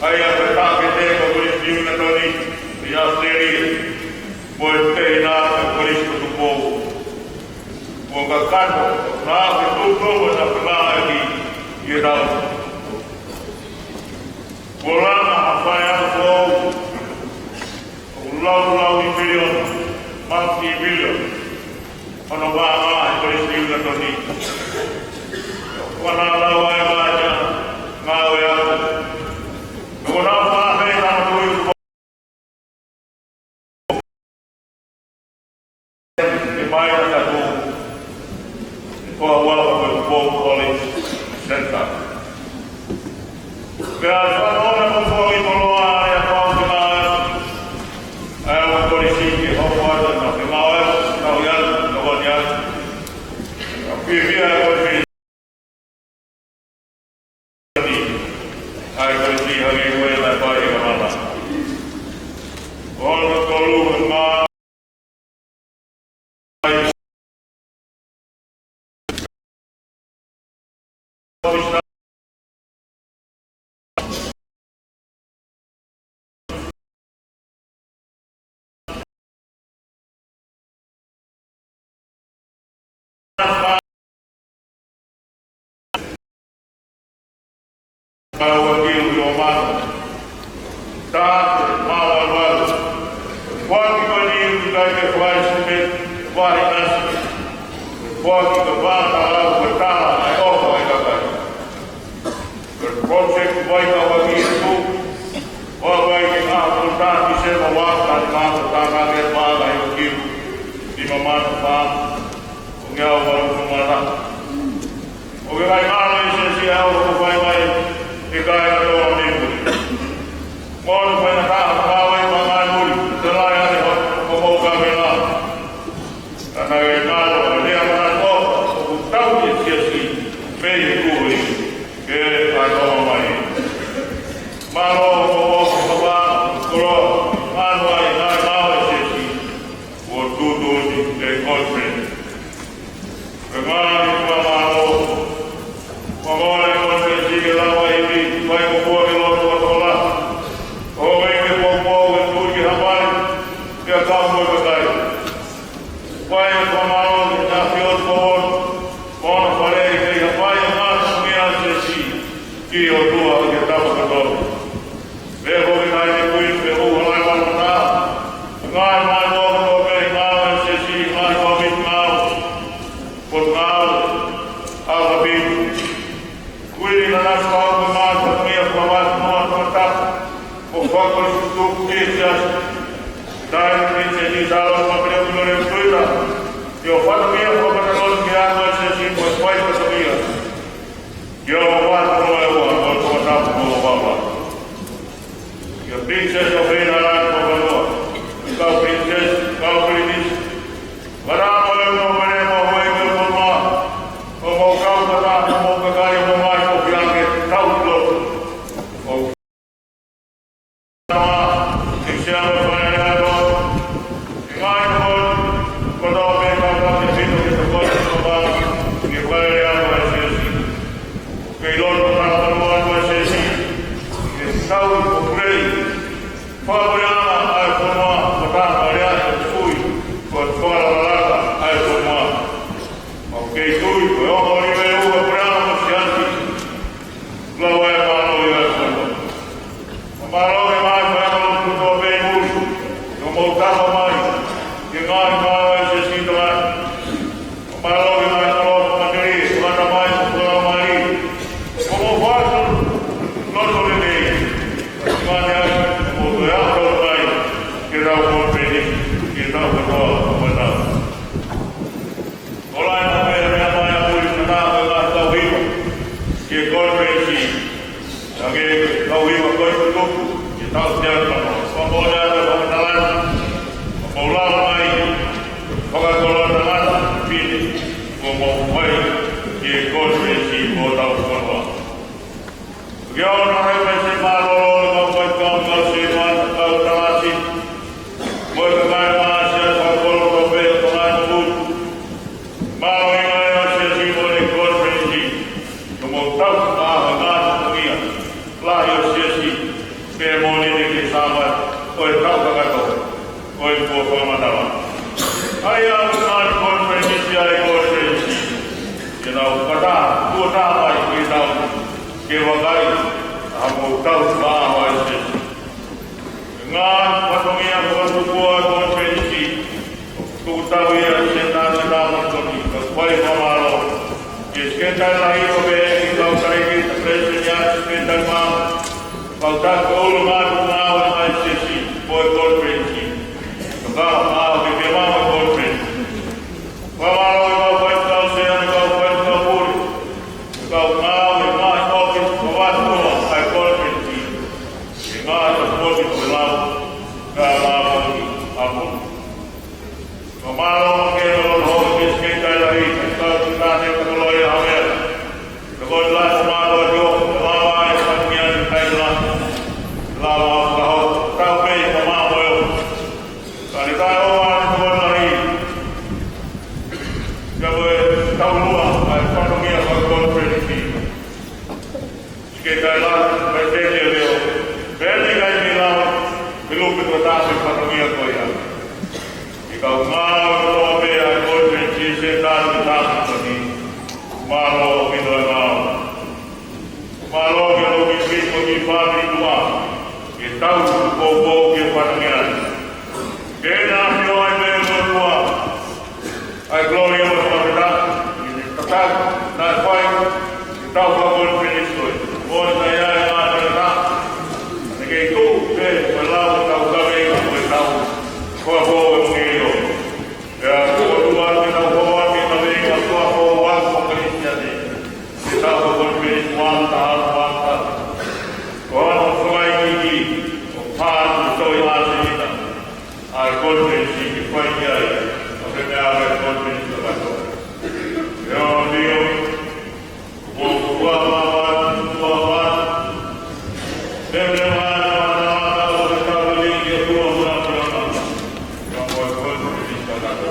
ʻA ia ko e taʻokete ʻo e Kolisi Niu ʻIngatoni ʻi ʻAositelēlia, mo e tehina ʻo e kolisi ko Tupou. Mo e kakano, naʻa ke tuku mo e na pena ʻi, ʻi he tau. Kuo langa ha faiako foʻou, ʻoku laulauʻi miliona, multi-million, hono vaʻa ʻa e Kolisi Niu ʻIngatoni. Kuo na lau ai ʻa e ngāue ako. Kuo na faʻa fai ʻa e tui ʻe mai ʻa taku, ʻe koa ua ʻo e Tupou College Centre. Pea ʻe fakaʻosi ʻa e Tupou ʻi Koloa ʻa e kau kena ʻa e kolisi ke hoko atu ʻa e kena ʻa e kau ia, kau ia. ʻA pipia ʻa e kolisi. ʻA e kolisi hangē ko e naʻe fai ʻe Kamata. Ono tolu ma. Kau ʻaki ʻo mano. Tāte, mālōlō. Foaki ko eni ʻikai ke fai sipe, fai nasi. Foaki ko fata lau ko tala, ʻa e ʻofa ʻa e kakai. Ko e project vai ka waki e tu. Wa vai ke ngā ko tā ki se ma wa ka ngā ko tā ngā ke pā ka i o kiu. Ni ma mano pā. ʻO ngea o waru ko mata. ʻO ke kai ngā rei se si au ko fai mai. Ke kai ka tō a me mui. Mō na fai na tā ka wai ma ngā mui. Te lai ane ho ko mō ka me ngā. Ka na e ngā rei a mana tō. ʻOku tau ke siasi. Mei kui. Ke kai tō mai. Mālō ko mō ka pā. Koro. Mālō ai ngā ngā rei se si. Ua tūtū ni te conference. Ke ngāhi kua mālō. Kua mōle conference ke lava i mi, vai ko kua ke loto a tola. Ko wei ke pōpō ke tū ki Hawaii, ke kau mo e kakai. Vai e kua mālō ke na fio tō. Mōna fale ke Hawaii ngā sumia se si. Ki o tua ke tapa katoa. Pea ko e kai te kui pe o halai wano tā. Ngāi mai mō kotoa pē ngāue se si ngāi kōmiti ngāue. Ko ngāue. ʻAu ka pītu. Kui ni na nasi kau ke ngāi kōmiti a kua watu noa kua tā. Ko fakakoli tutuku ki e siasi. Kai ni se ni sālo ma pere kua le kuita. Yo fata mia kua kata koni ki a ngāi se si kua fai kua sa mia. Ia o wa ko e ua ko e tapu ko e wa wa. Ia Princess of Heinalai ko e wa. Kau Princess, kau Princess. Wara ko e ua ko e wa ko e ua ko e wa. Ko mo kau kata ko mo kakai mo mai ko fiange kau lo. Ko Fakapuleʻanga ʻa e fonua, ko e tama lea ʻo e kui, ko e fakalakalaka ʻa e fonua. ʻOku kei tui ko e ongo niʻihi ʻo e puleʻanga mo e siasi, lau ai e mālohi ʻa e fonua. Mālō e ngaahi faʻahinga lotu kotoa pē ʻi muli, ʻoku mou tapa mai ki he ngaahi mālohi ʻa e siasi Tonga ni. Mālō e ngaahi koloa fakamatelie, fakatamaiki, fakalaumālie. Ko hoʻomou faʻa lotu lelei. Mane ai, mou toe aʻu mai ki heʻetau konifelenisi, ki heʻetau kātoa, mo ʻetau. Kole mai e meʻa mai ʻa muli, ka tau ʻi ai e tau hiva ki he konifelenisi. Ka ke tau hiva ko e tutuku, ke tau te ata mo. Ko e moʻoni ʻa e fakatalaki, ko e lava mai, fakakoloa tangata, pine, ko e mau mai, ki he konifelenisi, ko hotau fonua. Ke ʻoua naʻa ʻi ai ha mālōlō, kau faifekau, kau setuata, kau tangata sipi, mo e kakai mā siasi fakakolo kotoa pē ʻo Tonga ni. Mālō e ngaahi siasi mo e konifelenisi, ʻoku mou tau ʻa e ngaahi fatongia lahi ʻo e siasi, pea mo e niʻihi ke sāmai, ʻo e tau kakato, ʻo e kuo fakamatala. ʻA ia ʻoku ʻi ai e konifelenisi ʻa e konifelenisi, ke nau kata, kuo tā mai ke tau, ke vakai, ʻa hoʻomou tau ʻa e siasi. Ngaahi fatongia ko e tuku ʻa e konifelenisi, tuku tau ia ʻi he Senitā Tāmaki Toni, ka fai fakamālō ki he Sekelitali Lahi ʻo e Kau Talēkita, Palesiteni ʻa e Sekelitali Maama, kau taki ʻo e ʻuluaki ngāue ʻa e siasi, ko e konifelenisi. Ka ka ʻa e ke ke maama konifelenisi. Fakamālō ki he kau faifekau sea, kau faifekau pule, kau ngāue, ngaahi ʻōfisi, kau atu ʻa e konifelenisi. Ke ngāue ʻa e konifelenisi ko e lau, ka mālō ki he ʻapo. Ko e mālō ke lolo hoki ki he Sekelitali Lahi, kau ki tāne ka kolo ia havea. Ka ko e lau ko mālō atu, ka mālō e fatongia ni kai la. Lau ʻa ka hau, tau pē ka mālō ʻo. Ka ne kai ʻo ʻa e ko e lahi. Ka ko e tau lua, ʻa e fatongia ko e konifelenisi. Ke kai la, Palesiteni ʻo e leʻo. Pea ne kai ni la, he lupe ko e taha e fatongia ko ia. ʻI he kau ngāue kotoa pē ʻa e konifelenisi Senitā Tāmaki Toni. Mālō ʻaupito e ngāue. Mālō ki he loki ki ko ki fāmili tuʻa. Ke tau poupou ki he fatongia ni. Ke na ʻafio ai pē ʻOtua. ʻA e kolōlia mo e fakafetaʻi, ʻi he tataki naʻe fai, ʻi he tau fakakonifelenisi ko ē. Ko e taʻe ʻi ai ha taʻetā, ne kei tuʻu pē ko e lau tau kaveinga ko e tau, ko e fō e mungei o. Pea ko e tuʻu atu ke tau fō atu ke kaveinga ko e fō atu ko Kalisitiane. ʻI he tau fakakonifelenisi ua taha ua taha. Ko hono fakaʻikiki, ʻo pā atu toi ʻa e sēnita. ʻA e konifelenisi ke fai ki ai, ʻa e meʻa ʻa e konifelenisi kakato. ʻE ʻo ʻio, ʻo ua ua ua ua. Te te mā na na na o te tau ni ke ua ua ua ua. Ka ko e konifelenisi kakato.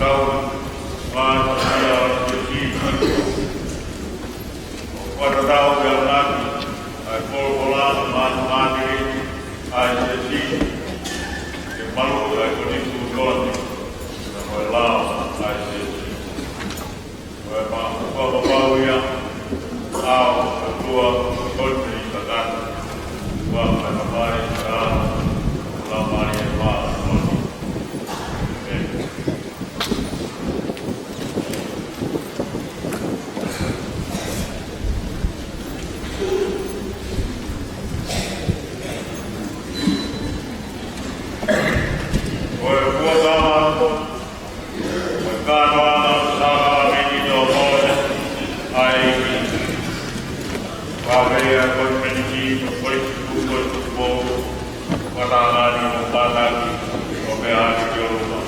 Tau, ʻa e siasi. Kuo tatau pē ʻa e ngaahi, ʻa e folofola, mātuʻa, ʻa e siasi. Ke malu ʻa e konitūtone, mo e lao ʻa e siasi. Ko e fakapapauʻi ʻa e ʻOtua, ko e Tamai, ko e Laumālie Māʻoniʻoni. ʻĒmeni. Ko e fuakava, ko e kātoanga ʻo e sākalamēniti ʻo Mōsese ʻa e ʻEiki. Ko e konitūtone, ko e konitūtone, ko e konitūtone, ko e tānaki, ko e tānaki, ko e meʻa ʻi ʻolunga.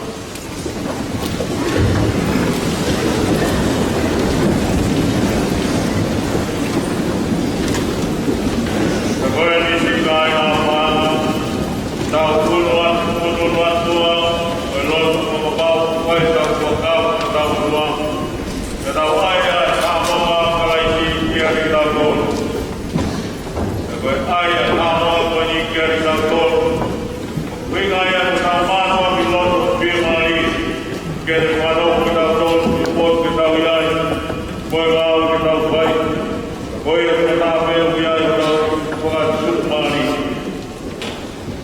Ko e nisikai ʻa e tau kunu atu, kunu atu ʻa e lotu ʻo kapau ko e tau fuakava, tau kunu atu. Ke tau ʻai ʻa e Samoa ʻa Kalaisi kiate kitautolu. Ko e ʻai ʻa e Samoa ko eni kiate kitautolu. Ko e ʻai ʻa e Samoa ki loto fiemālie. Ke ne fānau kitautolu, ki he potu ke tau ʻi ai. Ko e ngāue ke tau fai. Ko ia ke tāpeu ki ai ʻetau fakatuʻumālie.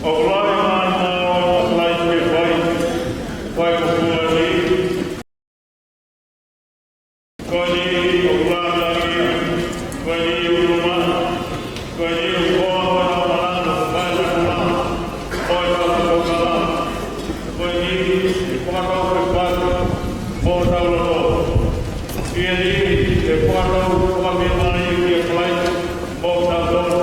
ʻOku lahi ʻa e ngāue ʻa Kalaisi ke fai. Fai ko e fuʻu ʻEiki. Ko eni ʻoku lāngilangiʻia, ko eni ʻoku luma, ko eni ʻoku koa ʻo e tau manatu, ko e tau manatu, ko e tau tokala, ko eni ʻe fakatau ke patu, mo tau loto. ʻI heni ʻe fakatau fakapemani ʻia Kalaisi, mo tau loto.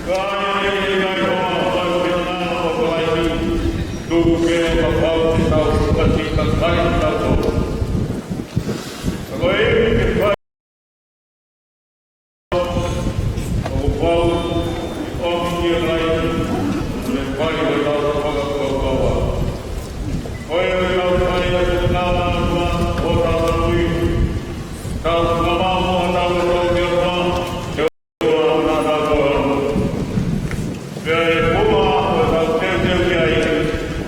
Ka ʻi he ʻikai ʻoku tau ke ngāue ʻo Kalaisi, tuku ke kapau te tau, ka te tau kai tau loto. Ka ko e ʻEiki ke fai ʻoku pau, ʻomi kia Kalaisi, ʻo ne fai ʻetau fakakaukau. Ko ia ʻoku tau fai ʻa e tau ngāue ʻo tau ui. Tau fakamau ʻo tau ui ʻo tau ui. Pea ʻe puma ʻo tau teuteu ki ai,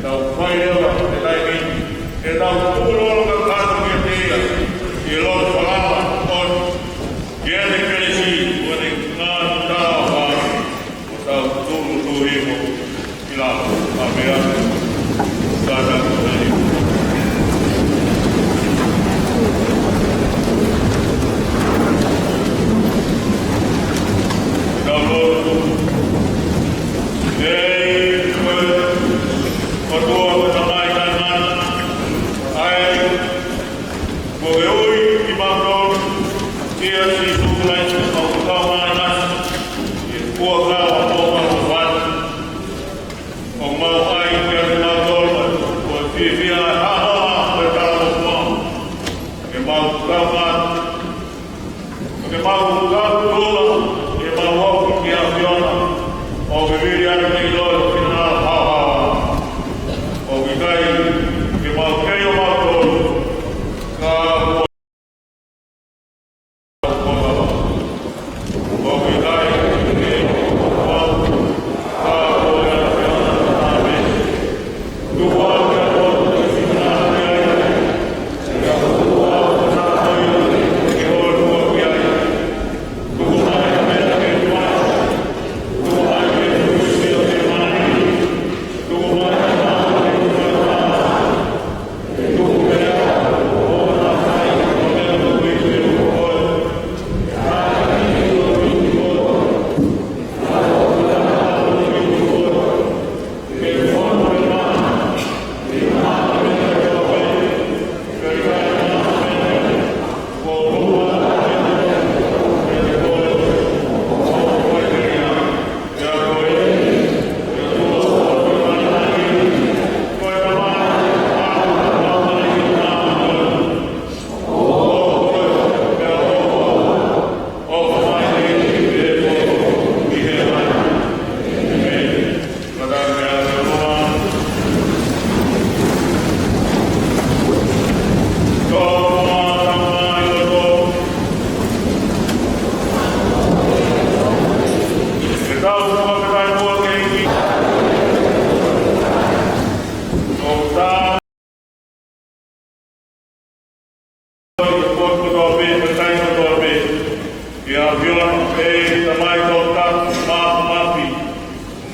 tau fai leva, ʻe taimi, ʻe tau pulolo ka kato ki te ia, ʻi loto falala, ʻo ia te kelesi, ʻo ne ngāue tau fai, ʻo tau tūtuuhifo, ʻi lalo, ʻa meʻa, ka tau tō nei. Tau lotu. ʻEiki, ko e ʻOtua ko e Tamai taʻengata, ʻa ia ko e ui kimautolu, kia Sīsū Kalaisi, mau tau mai nasi, ʻi he fuakava ʻo mau fai. ʻOku mau ʻai kiate kimautolu, ko e fiefia ʻa e ʻaho, ko e talangofua. Ke mau tau mai, ke mau tau tula, ke mau aʻu ki he ʻAfiona, ʻo vivili ʻa e ʻiloʻilo ʻo e finangalo haohaoa. ʻOku ʻikai ke mau kei ʻo mau tolu, ka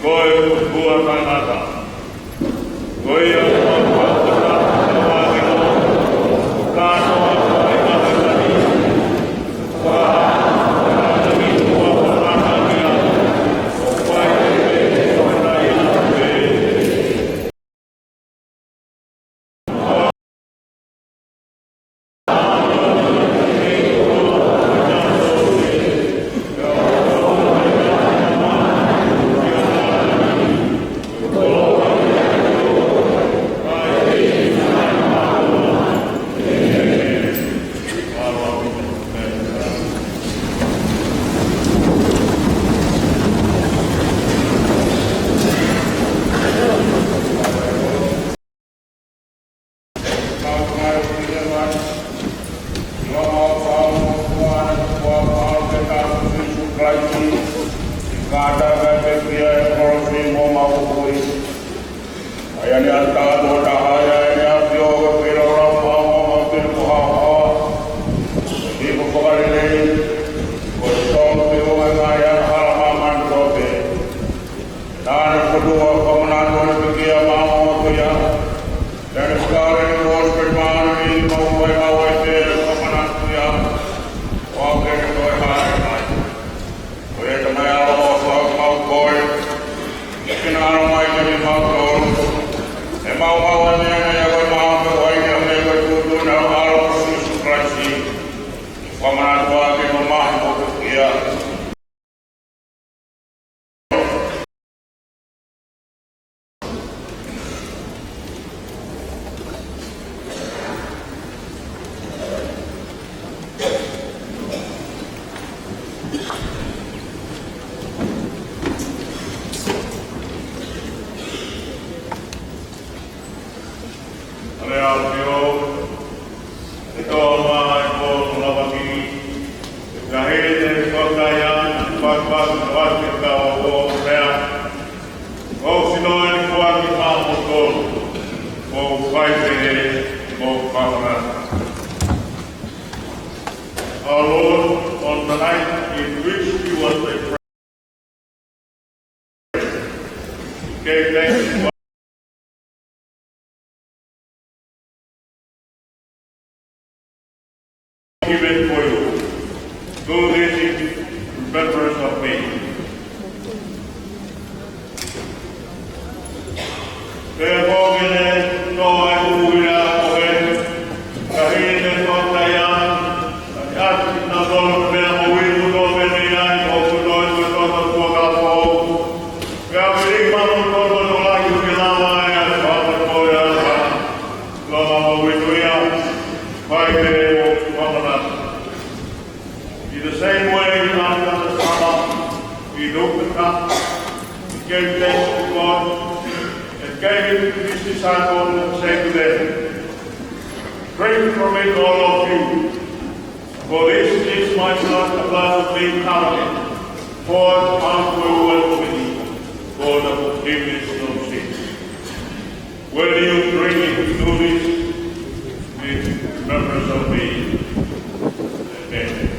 Ko e ʻOtua tangata. Ko ia ʻoku ʻoatu ʻa e tangata ʻo e ʻOtua. Ka ʻoku ʻoatu ʻa e tangata ni. Ka ʻoku ʻoatu ʻa e tangata ni. Naʻa ne fokotuʻu ʻa e fakamanatu ʻo e pekia maʻa Motuia. Naʻa ne fakaʻosi ʻene kolosi pea ne maʻu ai, maʻu ai pē ʻa e fakamanatu ia. ʻO aʻu ki heʻene toe hāʻele mai. Ko ia te mau ʻofa ʻoku mau kole. Ke ne ʻalu mai kiate kimautolu. ʻE mau maʻu ʻa e meʻa naʻe ʻiate kimautolu, ʻa e meʻa ko e tuʻutuʻuni ʻa e ʻAlo ko Sīsū Kalaisi. Fakamanatu ʻaki ʻene mamahi mo e pekia. ʻAleapio, ʻe tō mai ko Lavaki, ʻe kahi te fakataia, fakafak, fakafak, fakafak, fakafak, ʻOku sino eni kuaki maʻa moutolu, ʻoku fai pehē mo fakamanatu. Our Lord, on the night in which he was betrayed, he gave thanks to given for you. Do this in remembrance of me. Pea ko ʻene tō ʻa e uila ko ē, kahi te fakataia, ʻa e ʻasi na tolo pea mo uiku tō pene ia, ʻoku tō ʻi he tō tō kuo ka pō. Pea ʻoku ʻi maʻa moutolu ʻa e tokolahi ʻoku ke lava ai ʻa e fakatō ia, ka Loma mo uiku ia, fai pē mo fakamanatu. In the same way, after the supper, he took the cup, he gave thanks to God, and gave it to his disciples and said to them, "Drink from it, all of you, for this is my blood, the blood of the new covenant, poured out for you and many for the forgiveness of sins. When you drink it, do this in remembrance of me." Amen.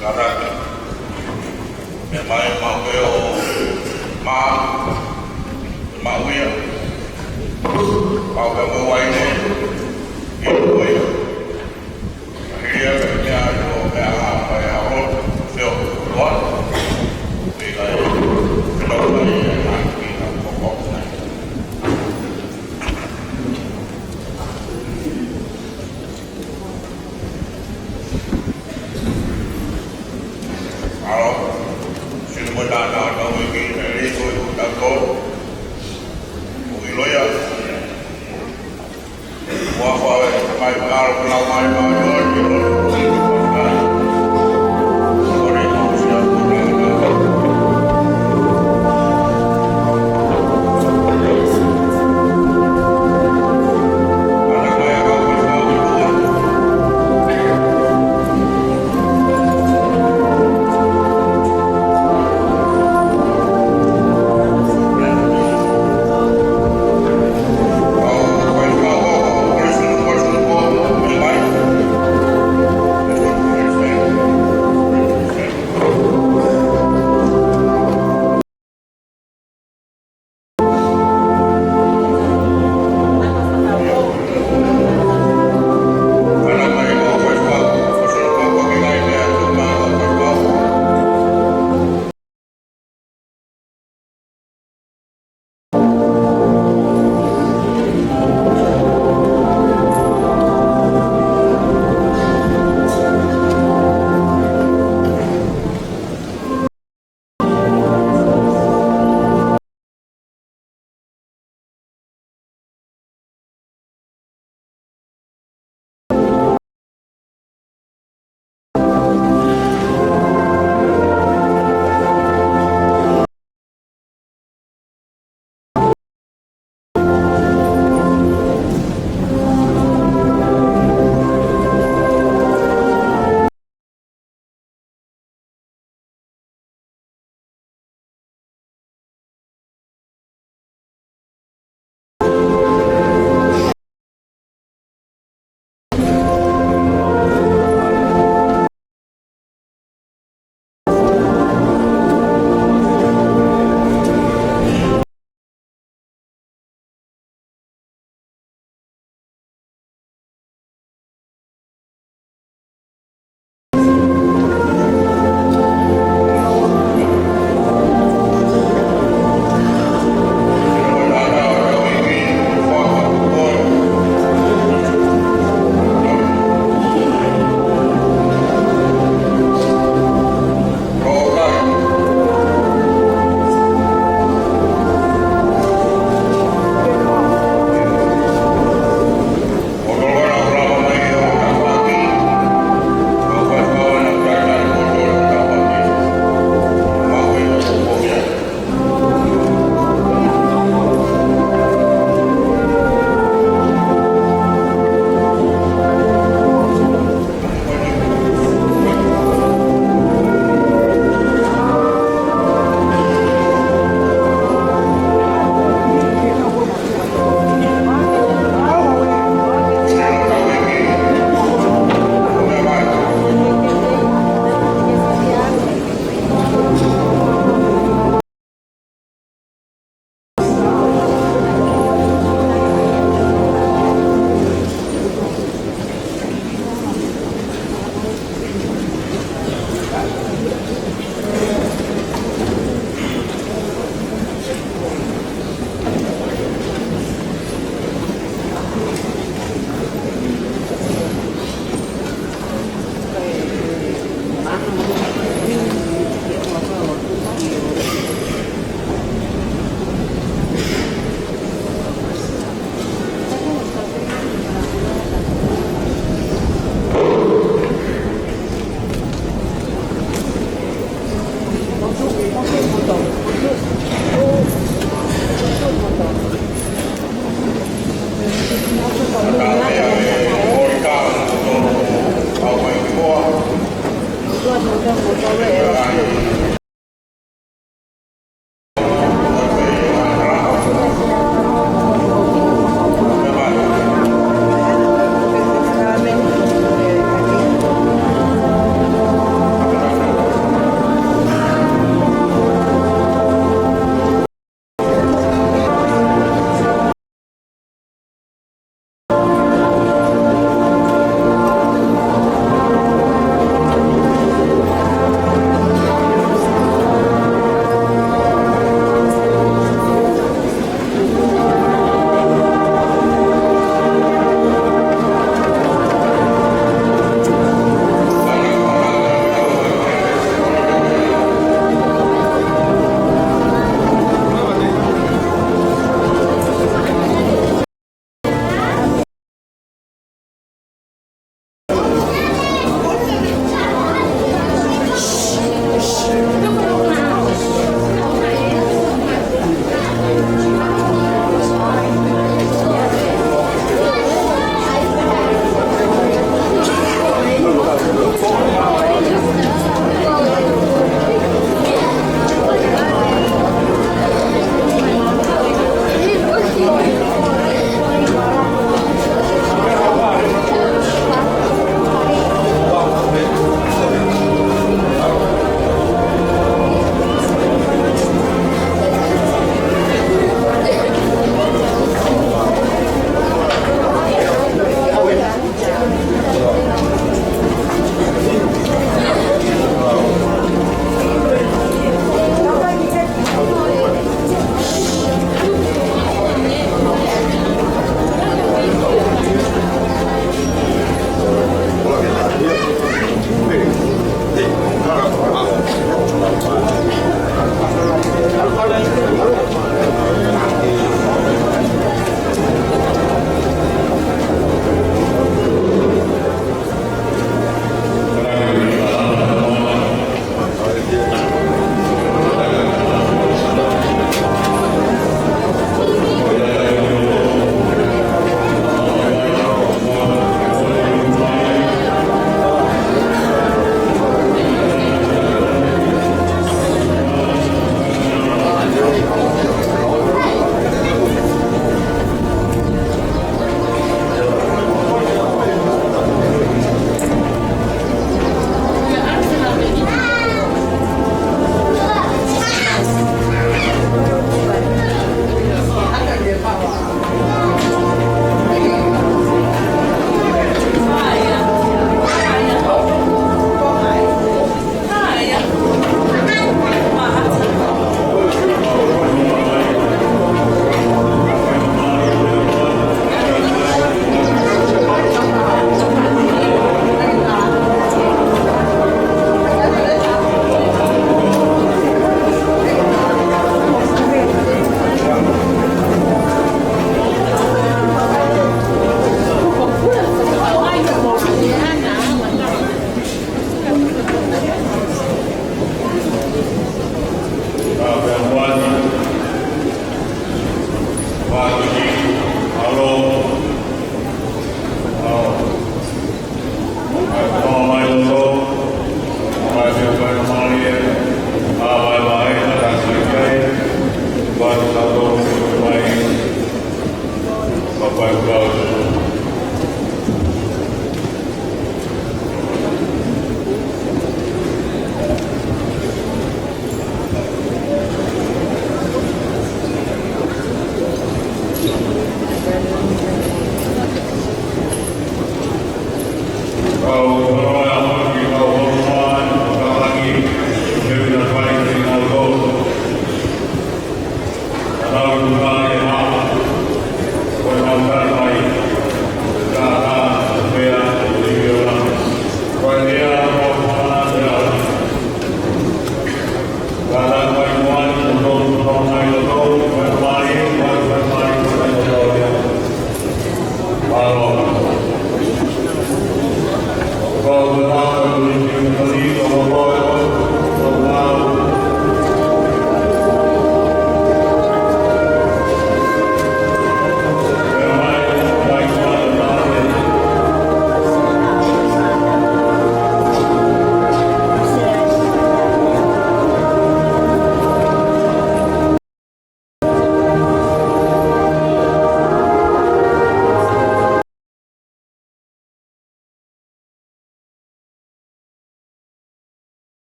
Karaka, ʻe mai maʻu pē ʻo mā, ʻe maʻu ia, maʻu pē mo e uaine, ʻi he uaine.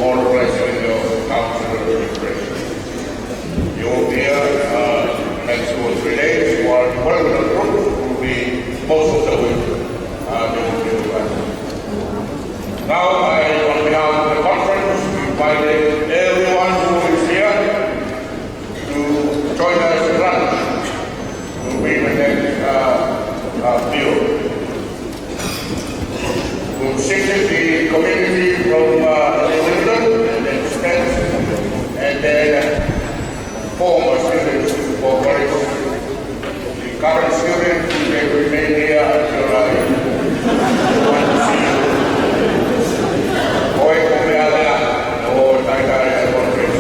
All present in your council administration. You will be here, uh, next two or three days while the Wellington group will be most of the week, uh, they will be with us. Now, I, on behalf of the conference, invite everyone who is here to join us at lunch. Will be the next, uh, uh, meal. We'll visit the community from, uh, New England and then spend, and then former students for college. The current students, they remain here until I want to see you. Ko e kōmea lea ʻo e taʻitaʻi ʻa e conference.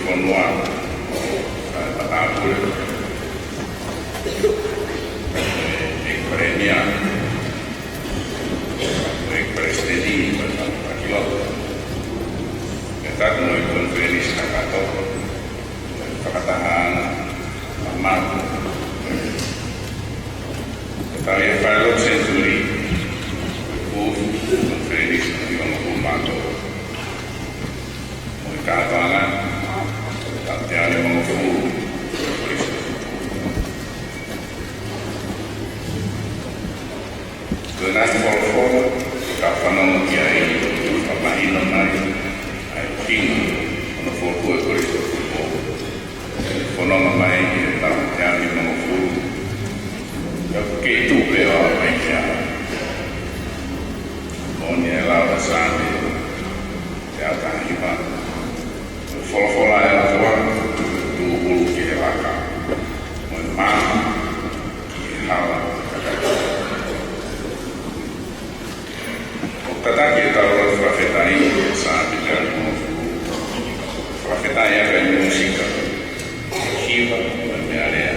fonua, ʻa e Matāpule, ʻEiki Palēmia, ʻEiki Palesiteni, ʻEiki Palesiteni, pea tapu mo e konifelenisi kakato, fakatahaʻanga, mamaku, ʻetau ʻi he fale lotu senituli, ʻoku konifelenisi ʻi ʻolunga pū mātou. Mo e kātoanga, tau te ale mangofulu, ko e ngaahi folofola, ka fanongo ki ai, ka mahino mai, ʻa e ʻuhinga, ʻo hono fokotuʻu ʻo e Kolisi Tupou. Fanongo mai, ʻi he taʻu teau nimangofulu. Ka ʻoku kei tuʻu pē ʻo aʻu mai ki ai. Moʻoni e lau ʻa e Saame, teau taha hiva. Folofola ʻa e ʻOtua, tūhulu ki he laka. Mo e maama, ki he hala. ʻOku tataki ʻetau lotu fakafetaʻi, Saame teau nimangofulu. Fakafetaʻi ʻaki ʻa e mūsika, hiva, mo e meʻalea.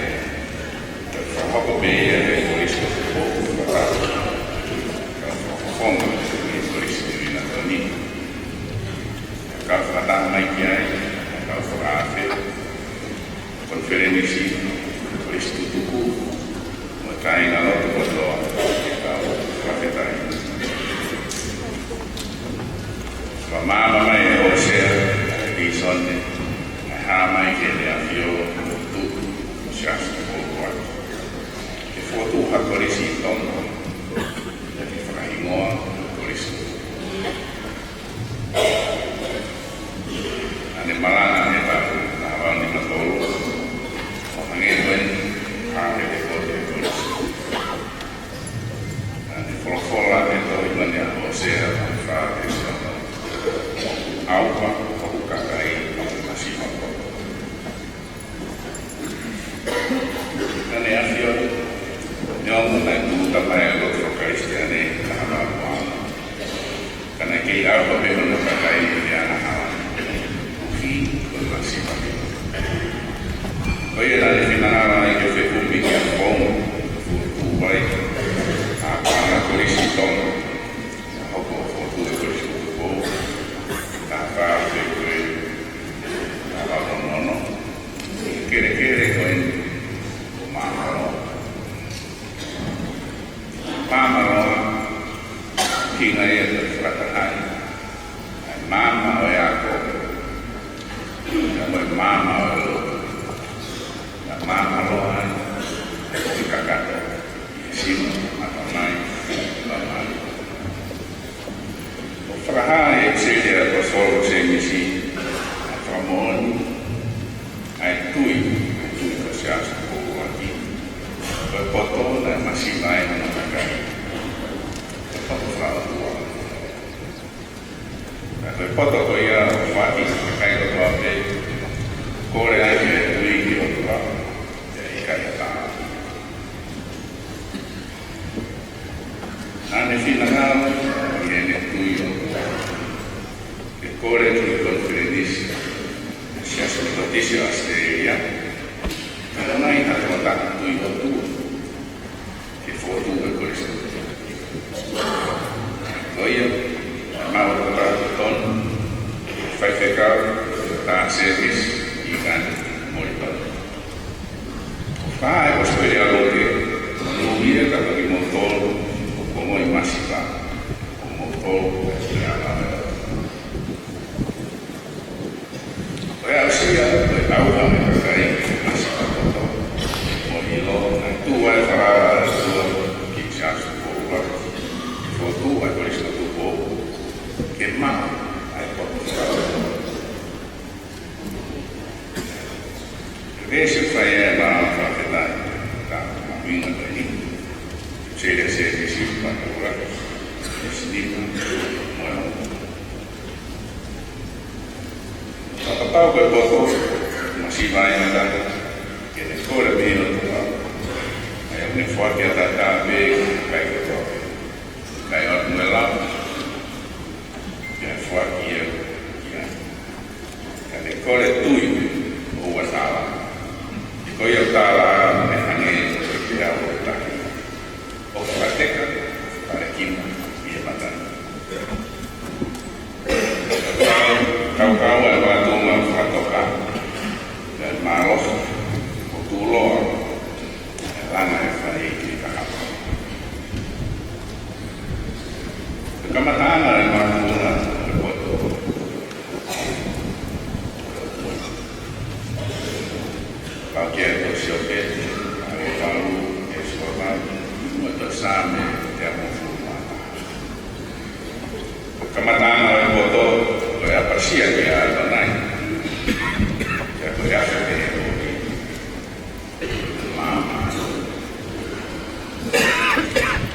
Fakahoko pē ia ʻe he Kolisi Tupou, fakahoko. Ka fakafofonga ʻe he Kolisi Tupou ʻi he ʻaho ni. Ka fakataha mai ki ai, ka fakaafe. Konifelenisi, Kolisi Tutuku, mo e kāinga lotu kotoa, ke tau fakafetaʻi. Fakamaama mai ʻe Hōsea, ʻa e Pīsone, ʻa e hā mai ki Heʻene ʻAfio, ʻo tuku, ʻo Siaosi Tupou ʻUluaki. Ke fokotuʻu ha kolisi ʻi Tonga, ke fakahingoa, Kolisi Tupou. Naʻá ne malanga he taʻu taha valu nima tolu, ʻo hangē ko eni, ʻa e te kote ko eni. Naʻá ne folofola he tohi ko eni ʻa Hōsea, ʻa e fā veesi ono. ʻAuha hoku kakai, ʻa hoku masiva kotoa. Naʻá ne ʻafio, neongo naʻe tūʻuta mai ʻa e lotu faka-Kalisitiane ʻi he taha valu ono. Ka naʻe kei ʻauha pē hono kakai ʻi he angahala, koeʻuhi ko e masiva. Ko ia naʻá ne finangalo ai ke fekumi ki ha founga, fuʻu tuʻu vai, ʻa e paʻanga kolisi ʻi Tonga, ʻo hoko ko e Kolisi Tupou, taha fā pē ko e, taha valu ono. Kelekele ko eni, ʻo māmāloa. Māmāloa, ʻuhinga ia ʻo e fakatahaʻi. ʻA e maama ʻo e ako. Pea mo e maama ʻo e lotu. Pea māmāloa ai, ʻo e kakato. Sino, ʻatamai, ʻatamai. ʻOku fakahā ʻe he ʻEiki Sēmisi, ʻa e fakamoʻoni, ʻa e tui, ʻa e tui ko Siaosi Tupou ʻUluaki. Ko e poto naʻe masiva ai hono kakai. Ko e poto fakaʻotua. Ka ko e poto ko ia ʻoku ʻoatu ki he kakai kotoa pē, kole ai ʻa e tui ki he ʻOtua, ʻe ʻikai ha taha. Naʻá ne finangalo ʻi heʻene tui ʻOtua, ke kole ki he konifelenisi ʻa e Siasi Metotisi ʻAositelēlia, ke ʻomai ha tokotaha tui ʻOtua, ke fokotuʻu e Kolisi. Ko ia, naʻe maʻu ʻe he Toketā Totonu, faifekau, tā Sēmisi, ʻi Ngani, Molitoni. Ko e fā ʻa e ʻOsitelēlia lotu, monūʻia kiate kimoutolu, ʻoku ongoʻi masiva, ʻo moutolu, ʻi he ʻAlo ʻo e ʻOtua. Ko e aʻusia, ko e ʻauha ʻo e kakai, masiva kotoa. Mo e ʻilo, naʻe tuʻu ai e falala ʻa e ʻOtua, ki he Siasi Tupou ʻUluaki. Fokotuʻu ʻa e Kolisi Tupou. Ke maʻu, ʻa e poto. Veesi fai ʻe maʻu fakafetaʻi, ka mahuʻinga ko eni. Sēlesi, Sēmisi, Pātula, Sēmisi, mo e Fakapapau ko e poto, masiva ʻa e ngaahi, ke ne kole mei he ʻOtua, ʻa ia ʻoku ne foaki ʻataʻatā pē ki he kakai kotoa pē. Kae ʻoatu mo e lau, ke foaki ia, ia. Ka Naʻá ne kole tui ʻoua tala. Ko ia ʻoku tala, naʻe hangē ko e peau ʻo e tahi ʻoku fakateka, fakalekimu ʻi he mata. Kau, kau, kau ʻa e makatuʻunga fakatoka, ʻa e mālohi, ʻo tuʻuloa ʻa e langa ʻo e faleʻi ki he kakapa. Kamataʻanga ʻo e makatuʻunga ʻo e poto. Kau ki he tohi Siopeti, vahe valu, veesi uavalu, mo e tohi Saame teau hongofulu mā taha. Kamataʻanga ʻo e poto, ko e ʻapasia kia ʻAtonai, pea ko e afe pē ʻe moʻui.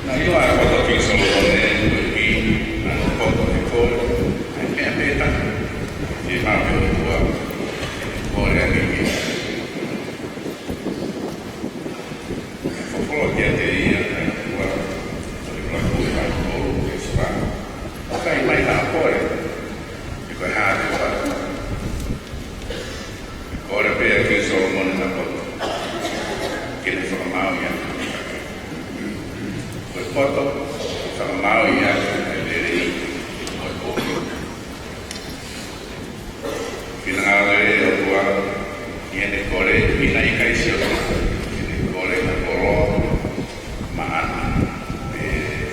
Naʻe ʻiloa ʻa e poto ʻo Kingi Solomone, ko e ʻuhinga ʻo e poto he kole, ʻa e meʻa pē taha, ke maʻu ʻe he ʻOtua, kole ange ki ai. Folofola kiate ia ʻa e ʻOtua, ko e ʻuluaki ʻuluaki ʻo e Siasi. Fai mai ha kole, he ko e hā te u ʻoatu. Kole pē ʻa Kingi Solomone ha poto, ke ne fakamaauʻi ʻaki. Ko e poto, fakamaauʻi ʻaki ʻa e lelei mo e kovi. Finangalo e ʻOtua ʻi heʻene kole, ʻi heʻene ʻikai sio ki heʻene kole ha koloa, maʻana, pe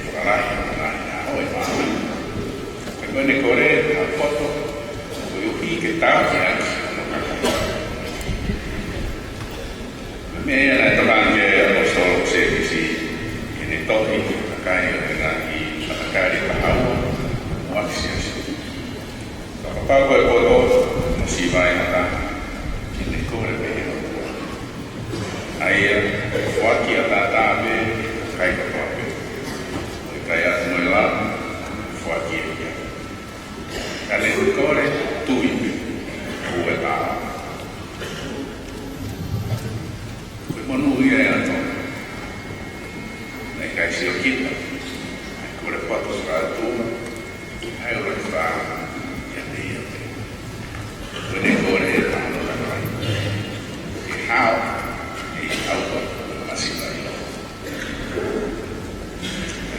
fakalahi, fakalahi ʻa e ʻaho ʻi māmani. Ka ko ʻene kole ha poto, koeʻuhi ke tauhi ʻaki hono kakai. Meʻa naʻe tokanga ki ai ʻa e ʻAposetolo ko Sēmisi ʻi heʻene tohi ki he kakai ʻo e ngaahi matakali ʻe taha ua ʻo e Siasi. Kapau ko e poto, masiva ʻe ha taha, ke ne kole pē ki he ʻOtua. ʻA ia, ʻe foaki ʻataʻatā pē ki he kakai kotoa pē. Ko e ʻikai ʻatu mo e lava, ʻe foaki ʻe ia. Ka ne kole tui pē, ʻoua tala. Ko e monūʻia ʻa e ʻOtua. Naʻe ʻikai sio kita, ʻa e kole poto ʻa e ʻOtua, ʻa e ʻuluaki fā, ʻiate ia pē. Ko ʻene kole ʻe taha noa kakai. Ke hao, ʻe hao, ʻa e masiva ʻi loto.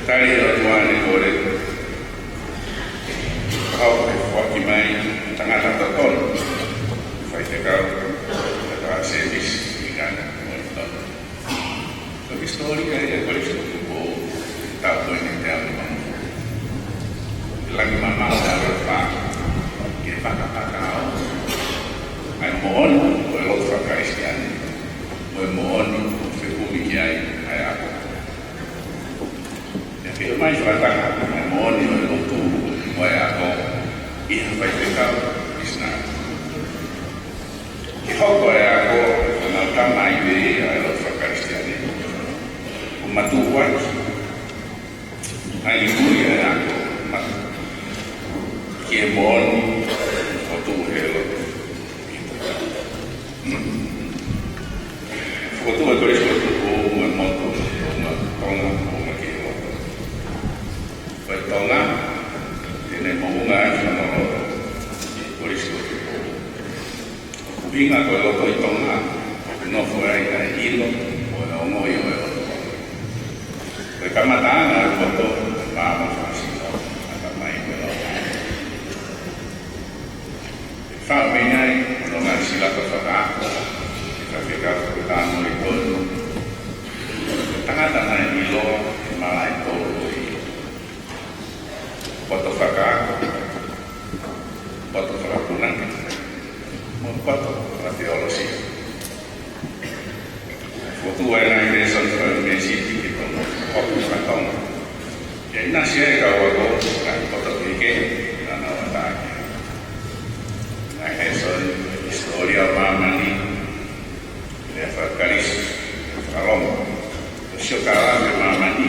Tali ʻa e ʻOtua ʻene kole. Ka ʻoku foaki mai tangata totonu. Faifekau, Toketā Sēmisi Ngata Moulitoni. Ko e hisitōlia ia ʻo e Kolisi ko Tupou, taʻu ko eni teau nimangofulu. Langi mamaʻo ʻa e ʻOtua, ke fakapakau ʻa e moʻoni ʻo e lotu faka-Kalisitiane, mo e moʻoni ʻoku fekumi ki ai ʻa e ako. ʻIo, ke ʻomai fakataha ʻa e moʻoni ʻo e lotu mo e ako ʻi ha faifekau misinale. Ke hoko ʻa e ako ko e fakatamai pē ʻa e lotu faka-Kalisitiane. ʻO matuʻuaki ʻa e moʻoni ʻa e ako, ma-, ki he moʻoni ʻoku tuʻu he lotu. Fokotuʻu ʻa e Kolisi ko Tupou mo e moto, Tonga, Tonga, Tonga ki he loto. Ko e Tonga, te ne moʻunga ʻaki hono loto, ʻi he Kolisi ko Tupou. ʻUhinga ko e loto ʻi Tonga, ʻoku nofo ai ʻa e ʻilo, mo e ongoʻi ʻo e ʻOtua. Ko e kamataʻanga ʻo e poto, ko e maama fakasino, ʻatamai ko e loto. Fāmili ai, ʻo e ngaahi silapa fakaako, ʻe Faifekau Toketā Moulitoni. Tangata naʻe ʻiloa, ʻi he malaʻe tolu ʻo e ʻilo. Poto fakaako, poto fakapunake, mo e poto fakateolosia. Fokotuʻu ʻa e ngaahi lēsoni faka-Unisitī ki Tonga, ʻoku faka-Tonga. Ke ʻinasi ai e kau ako, ka poto kehekehe, naʻa nau ʻatā ki ai. Ngaahi lēsoni, hisitōlia ʻo māmani, lea faka-Kalisi, fakalongo, ʻo e siokālafi ʻo māmani,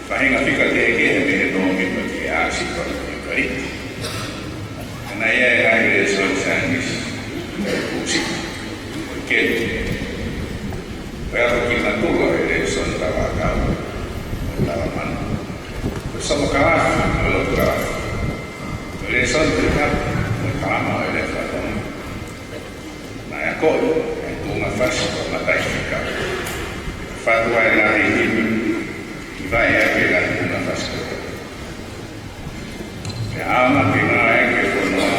faʻahinga fika kehekehe mei he nōmipa ki he ʻāsipa ʻo e ʻIukaliti. Naʻe ʻi ai e ngaahi lēsoni saienisi, ʻo e kūsita, ʻo e keni. Ko e ako ki natula ʻo e lēsoni tala ʻakau, ʻo e tala manu. Ko e sōmakalafi, ʻo e lotu kalafi. Ko e lēsoni fekau, ʻo e kalama ʻo e lea faka-Tonga. Ko e tuʻunga fasi ko e mataʻi fika. Fatu ai ngaahi himi, ʻi vai ake ngaahi tuʻunga fasi ko. Ke ʻaonga ke ngāue ki he fonua,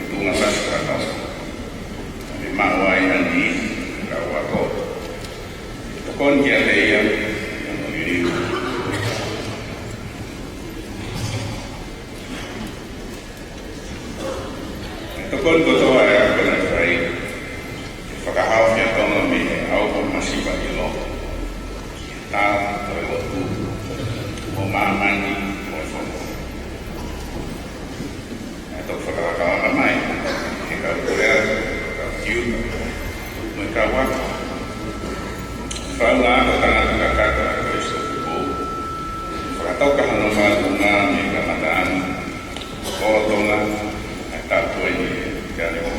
tuʻunga fasi ko ʻatau. Ke maʻu ai ʻa e niʻihi, ka ua ko. Tokoni kiate ia, ʻa e liliu. Tokoni kotoa e ako naʻe fai, ke fakahaofi ʻa Tonga mei he ʻauha masiva ʻilo, ki he tao, ko e lotu, ʻo māmani, ko e fonua. ʻE toki fakalakalaka mai, he kau Korea, kau Kiuta, mo e kau ako. Fau ngā ako tangata kakato ʻa e Kolisi Tupou. Fakatau ka hano mātuʻa mei he kamataʻanga. Lolotonga ʻa e taʻu ko eni ʻe tane o.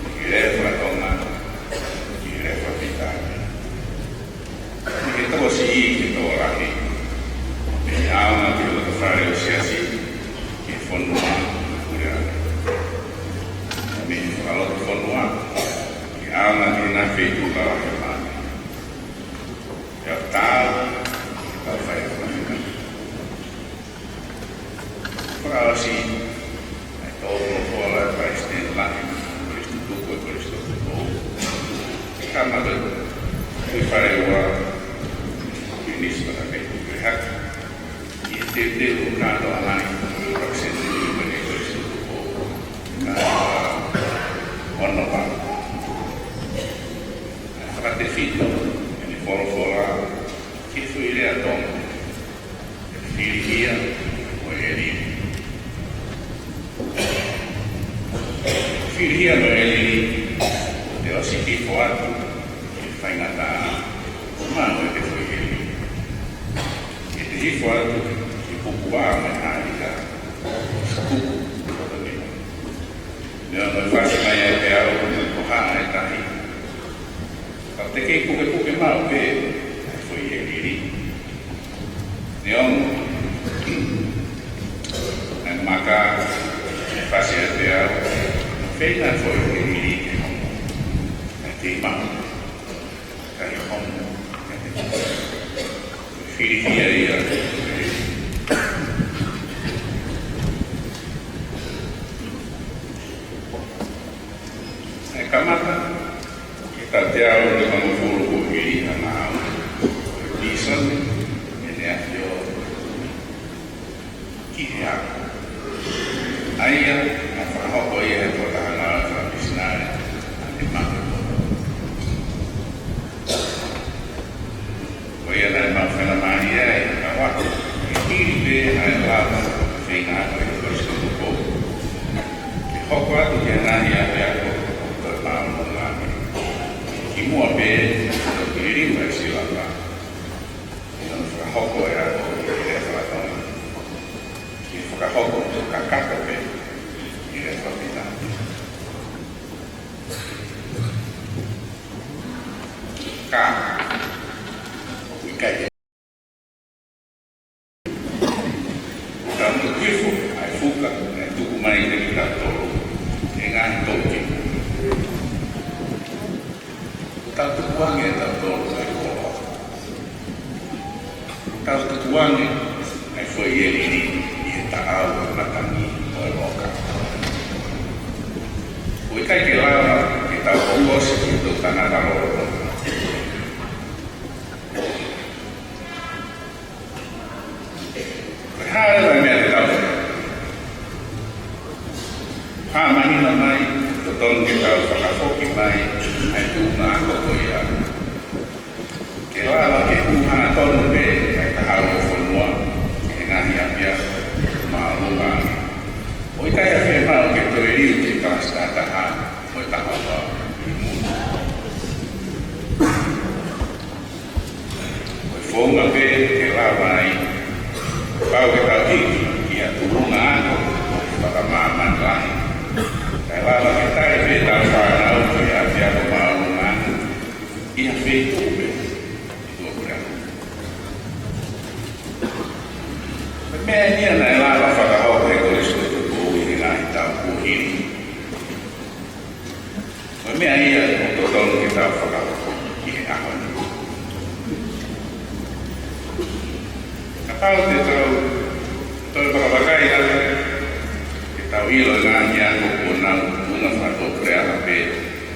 Ki he lea faka-Tonga, ki he lea faka-Pilitānia. Mei he tokosiʻi ki he tokolahi. Mei he ʻaonga ki he loto fale ʻo e siasi, ki he fonua, ki he puleʻanga. Mei he fakalotofonua, ki he ʻaonga ki he ngaahi feituʻu lalahi ʻo māmani. Pea tau, tau fai ʻa e fakafinangalo. Fakaʻosi, ʻa e tō folofola ʻa e Palesiteni Lahi, Kolisi Tutuku ʻo e Kolisi Tupou. Ka male, ʻi he fale ua, Minisitā Fakafetuʻu Haki. ʻI he teuteu kātoa mai, Palesiteni Lahi, Kolisi Tupou. Ka, ono pa. Fakatefito, ʻene folofola, ki he foʻi lea Tonga. Filihia mo e liliu. Filihia mo e liliu, ʻo te ʻosi hifo atu, ki he faingataʻa, ʻo maʻu ʻe he foʻi liliu. Ke te hifo atu, ki he pupuʻa mo e haʻia, ki he pupu, ko e liliu. Neongo e fasi mai ʻa e peau, ko ha ʻa e tahi. Ka te kei pukepuke maʻu pē, ʻa e foʻi liliu. Neongo, ʻa e maka, ʻa e fasi ʻa e peau, feinga e foʻi liliu ke homo. ʻA e kei maʻu, ka ʻi homo, ʻa e kei. Filihia ia. ʻE kamata, ki he taʻu teau nimangofulu kuo hili ʻa e ngāue. Pīsoni, ʻEne ʻAfio, ki he ako. ʻA ia, naʻe fakahoko ia ʻe he Tokotaha Ngāue Fakamisinale, ʻa e maʻu. Ko ia naʻe maʻu faingamālie ai, ka ua, ʻe hili pē ʻa e lava, feinga ʻa e Kolisi Tupou. Ke hoko atu ki he ngaahi ʻapiako, ko e māʻolunga. Kimuʻa pē, ʻo toki liliu ʻa e silapa. ʻI hono fakahoko e ako, ʻi he lea faka-Tonga. Ke fakahoko, kakato pē, ʻi he lea faka-Pilitānia. Ka, ʻoku ʻikai ke. Ka ʻoku hifo ʻa e fuka, ʻa e tuku mai kiate kitautolu, ʻe ngaahi toki. Tau tukuange ʻe tautolu ʻa e koloa. Tau tukuange ʻa e foʻi liliu ʻi he taʻau ʻo e matangi ʻo e loka. ʻOku ʻikai ke lava ke tau ongosi ki he toʻutangata lolotonga. Ko e hā leva e meʻa te tau fakamahino mai, totonu ke tau fakafoki mai ʻa e tuʻunga ako ko ia. Ke lava ke hū hangatonu pē ʻa e kahaʻu ʻo e fonua ki he ngaahi ʻapiako, māʻolunga. ʻOku ʻikai ha fiemaʻu ke toe liliu ki he kalasi taha taha mo e taha ua. Ko e founga pē ke lava ai, pau ke tau hiki ki ha tuʻunga ako fakamāmani lahi. Kae lava ke tali pē ʻetau fānau ki he ʻapiako māʻolunga ʻi ha feituʻu pē ʻi tuʻapuleʻanga. Ko e meʻa ia naʻe lava fakahoko ʻe he Kolisi Tupou ʻi he ngaahi taʻu kuo hili. Ko Meʻa ia ʻoku totonu ke tau fakahoko ʻi he ʻaho ni. Kapau te tau toe fakavakai atu, ke tau ʻilo e ngaahi ako kuo nau tuʻunga fakatuʻapuleʻanga pē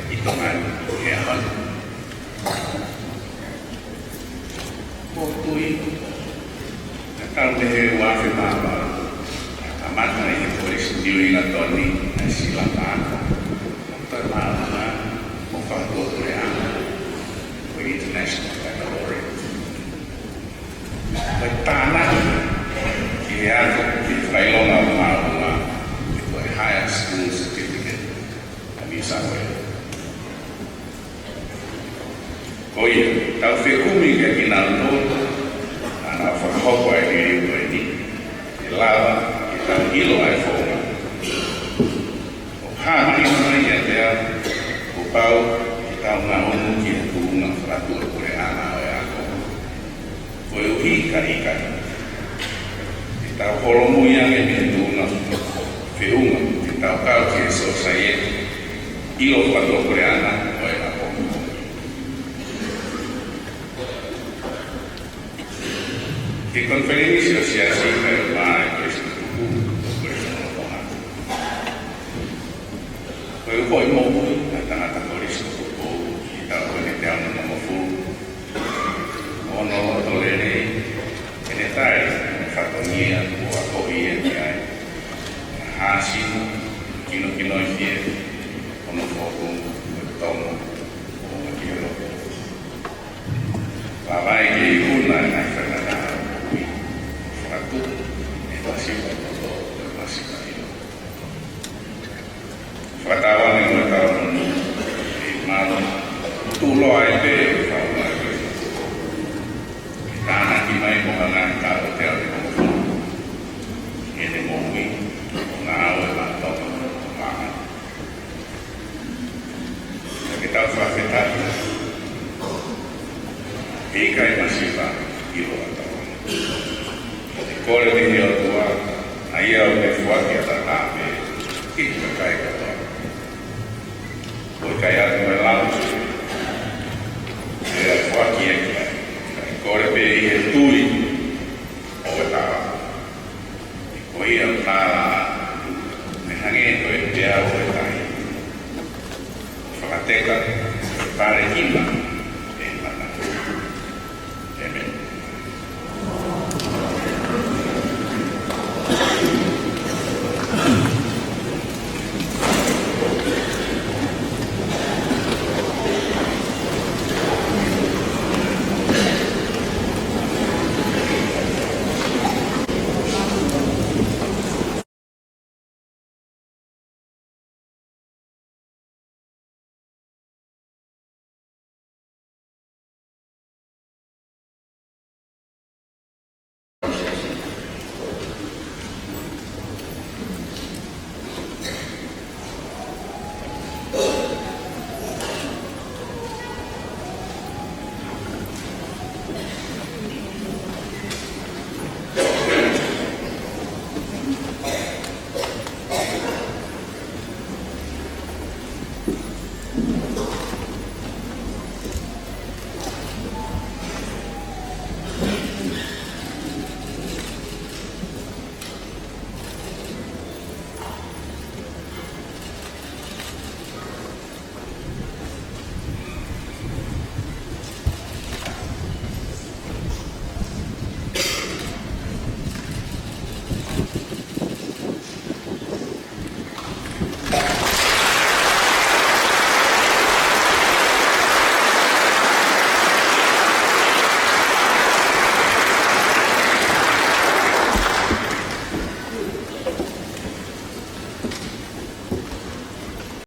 ʻi Tonga ni ʻi he ʻaho ni. Ko e tui, naʻe tau mei he uafe mama, kamata ʻi he Kolisi Niu Hingatoni, ʻa e sila mama. Ko e mama, mo fakatuʻapuleʻanga, ko e International Baccalaureate. Ko e tānaki, ki he ako, ki he fakaʻilonga ʻo māʻolunga, ko e Higher School Certificate, ʻa New South Wales. Ko ia, tau fekumi kia kinautolu, ʻa ʻenau fakahoko ʻa e liliu ko eni, ke lava, ke tau ʻilo ʻa e founga. ʻOku hā mahino mai kiate au, kuo pau, ke tau ngaʻunu ki he tuʻunga fakatuʻapuleʻanga ʻo e ako. Koeʻuhi ka ʻikai, te tau holomui ange mei he tuʻunga feʻunga, ke tau kau ki he sosaieti, ʻilo fakatuʻapuleʻanga ʻo e ako. Ki he konifelenisi ʻo e Siasi ʻo e Kau Māʻoniʻoni Kolisi Tutuku, Kolisi Tutuku. Ko e upoʻi moʻui ʻa e tangata Kolisi Tutuku, ʻi he taʻu ko eni ʻe teau nima mā fulu. Hono loto lelei, ʻene tali, ʻene fatongia, ʻo akoʻi ia ki ai. Hāsino, kinokinoifie, hono fotu, ʻo e tomo, ʻo e kelo. Vaivai ke ikuna e ngaahi faingataʻa ʻo e moʻui. Fakatupu e masiva ʻo e loto, ʻo e masiva ʻilo. Fakatauange mo e tau nonu, ʻe malo, tuʻuloa ai pē, fauna e pē. Tānaki mai mo ha ngaahi tau te au te kongofulu. ʻEne moʻui, ʻo ngāue mātoka, mātoka. Ka ke tau fakafetaʻi. ʻE ʻikai masiva ʻilo ʻa taua. Ko e kole mei he ʻOtua, ʻa ia ʻoku ne foaki ʻa taha pē, ki he kakai kotoa. Ko e kai atu e lau, ʻe foaki ia ki ai. Ka ke kole pē ʻi he tui, ʻo e tala. Ko ia ʻoku tala, ʻe hangē ko e peau ʻo e tahi. Fakateka, pale kima,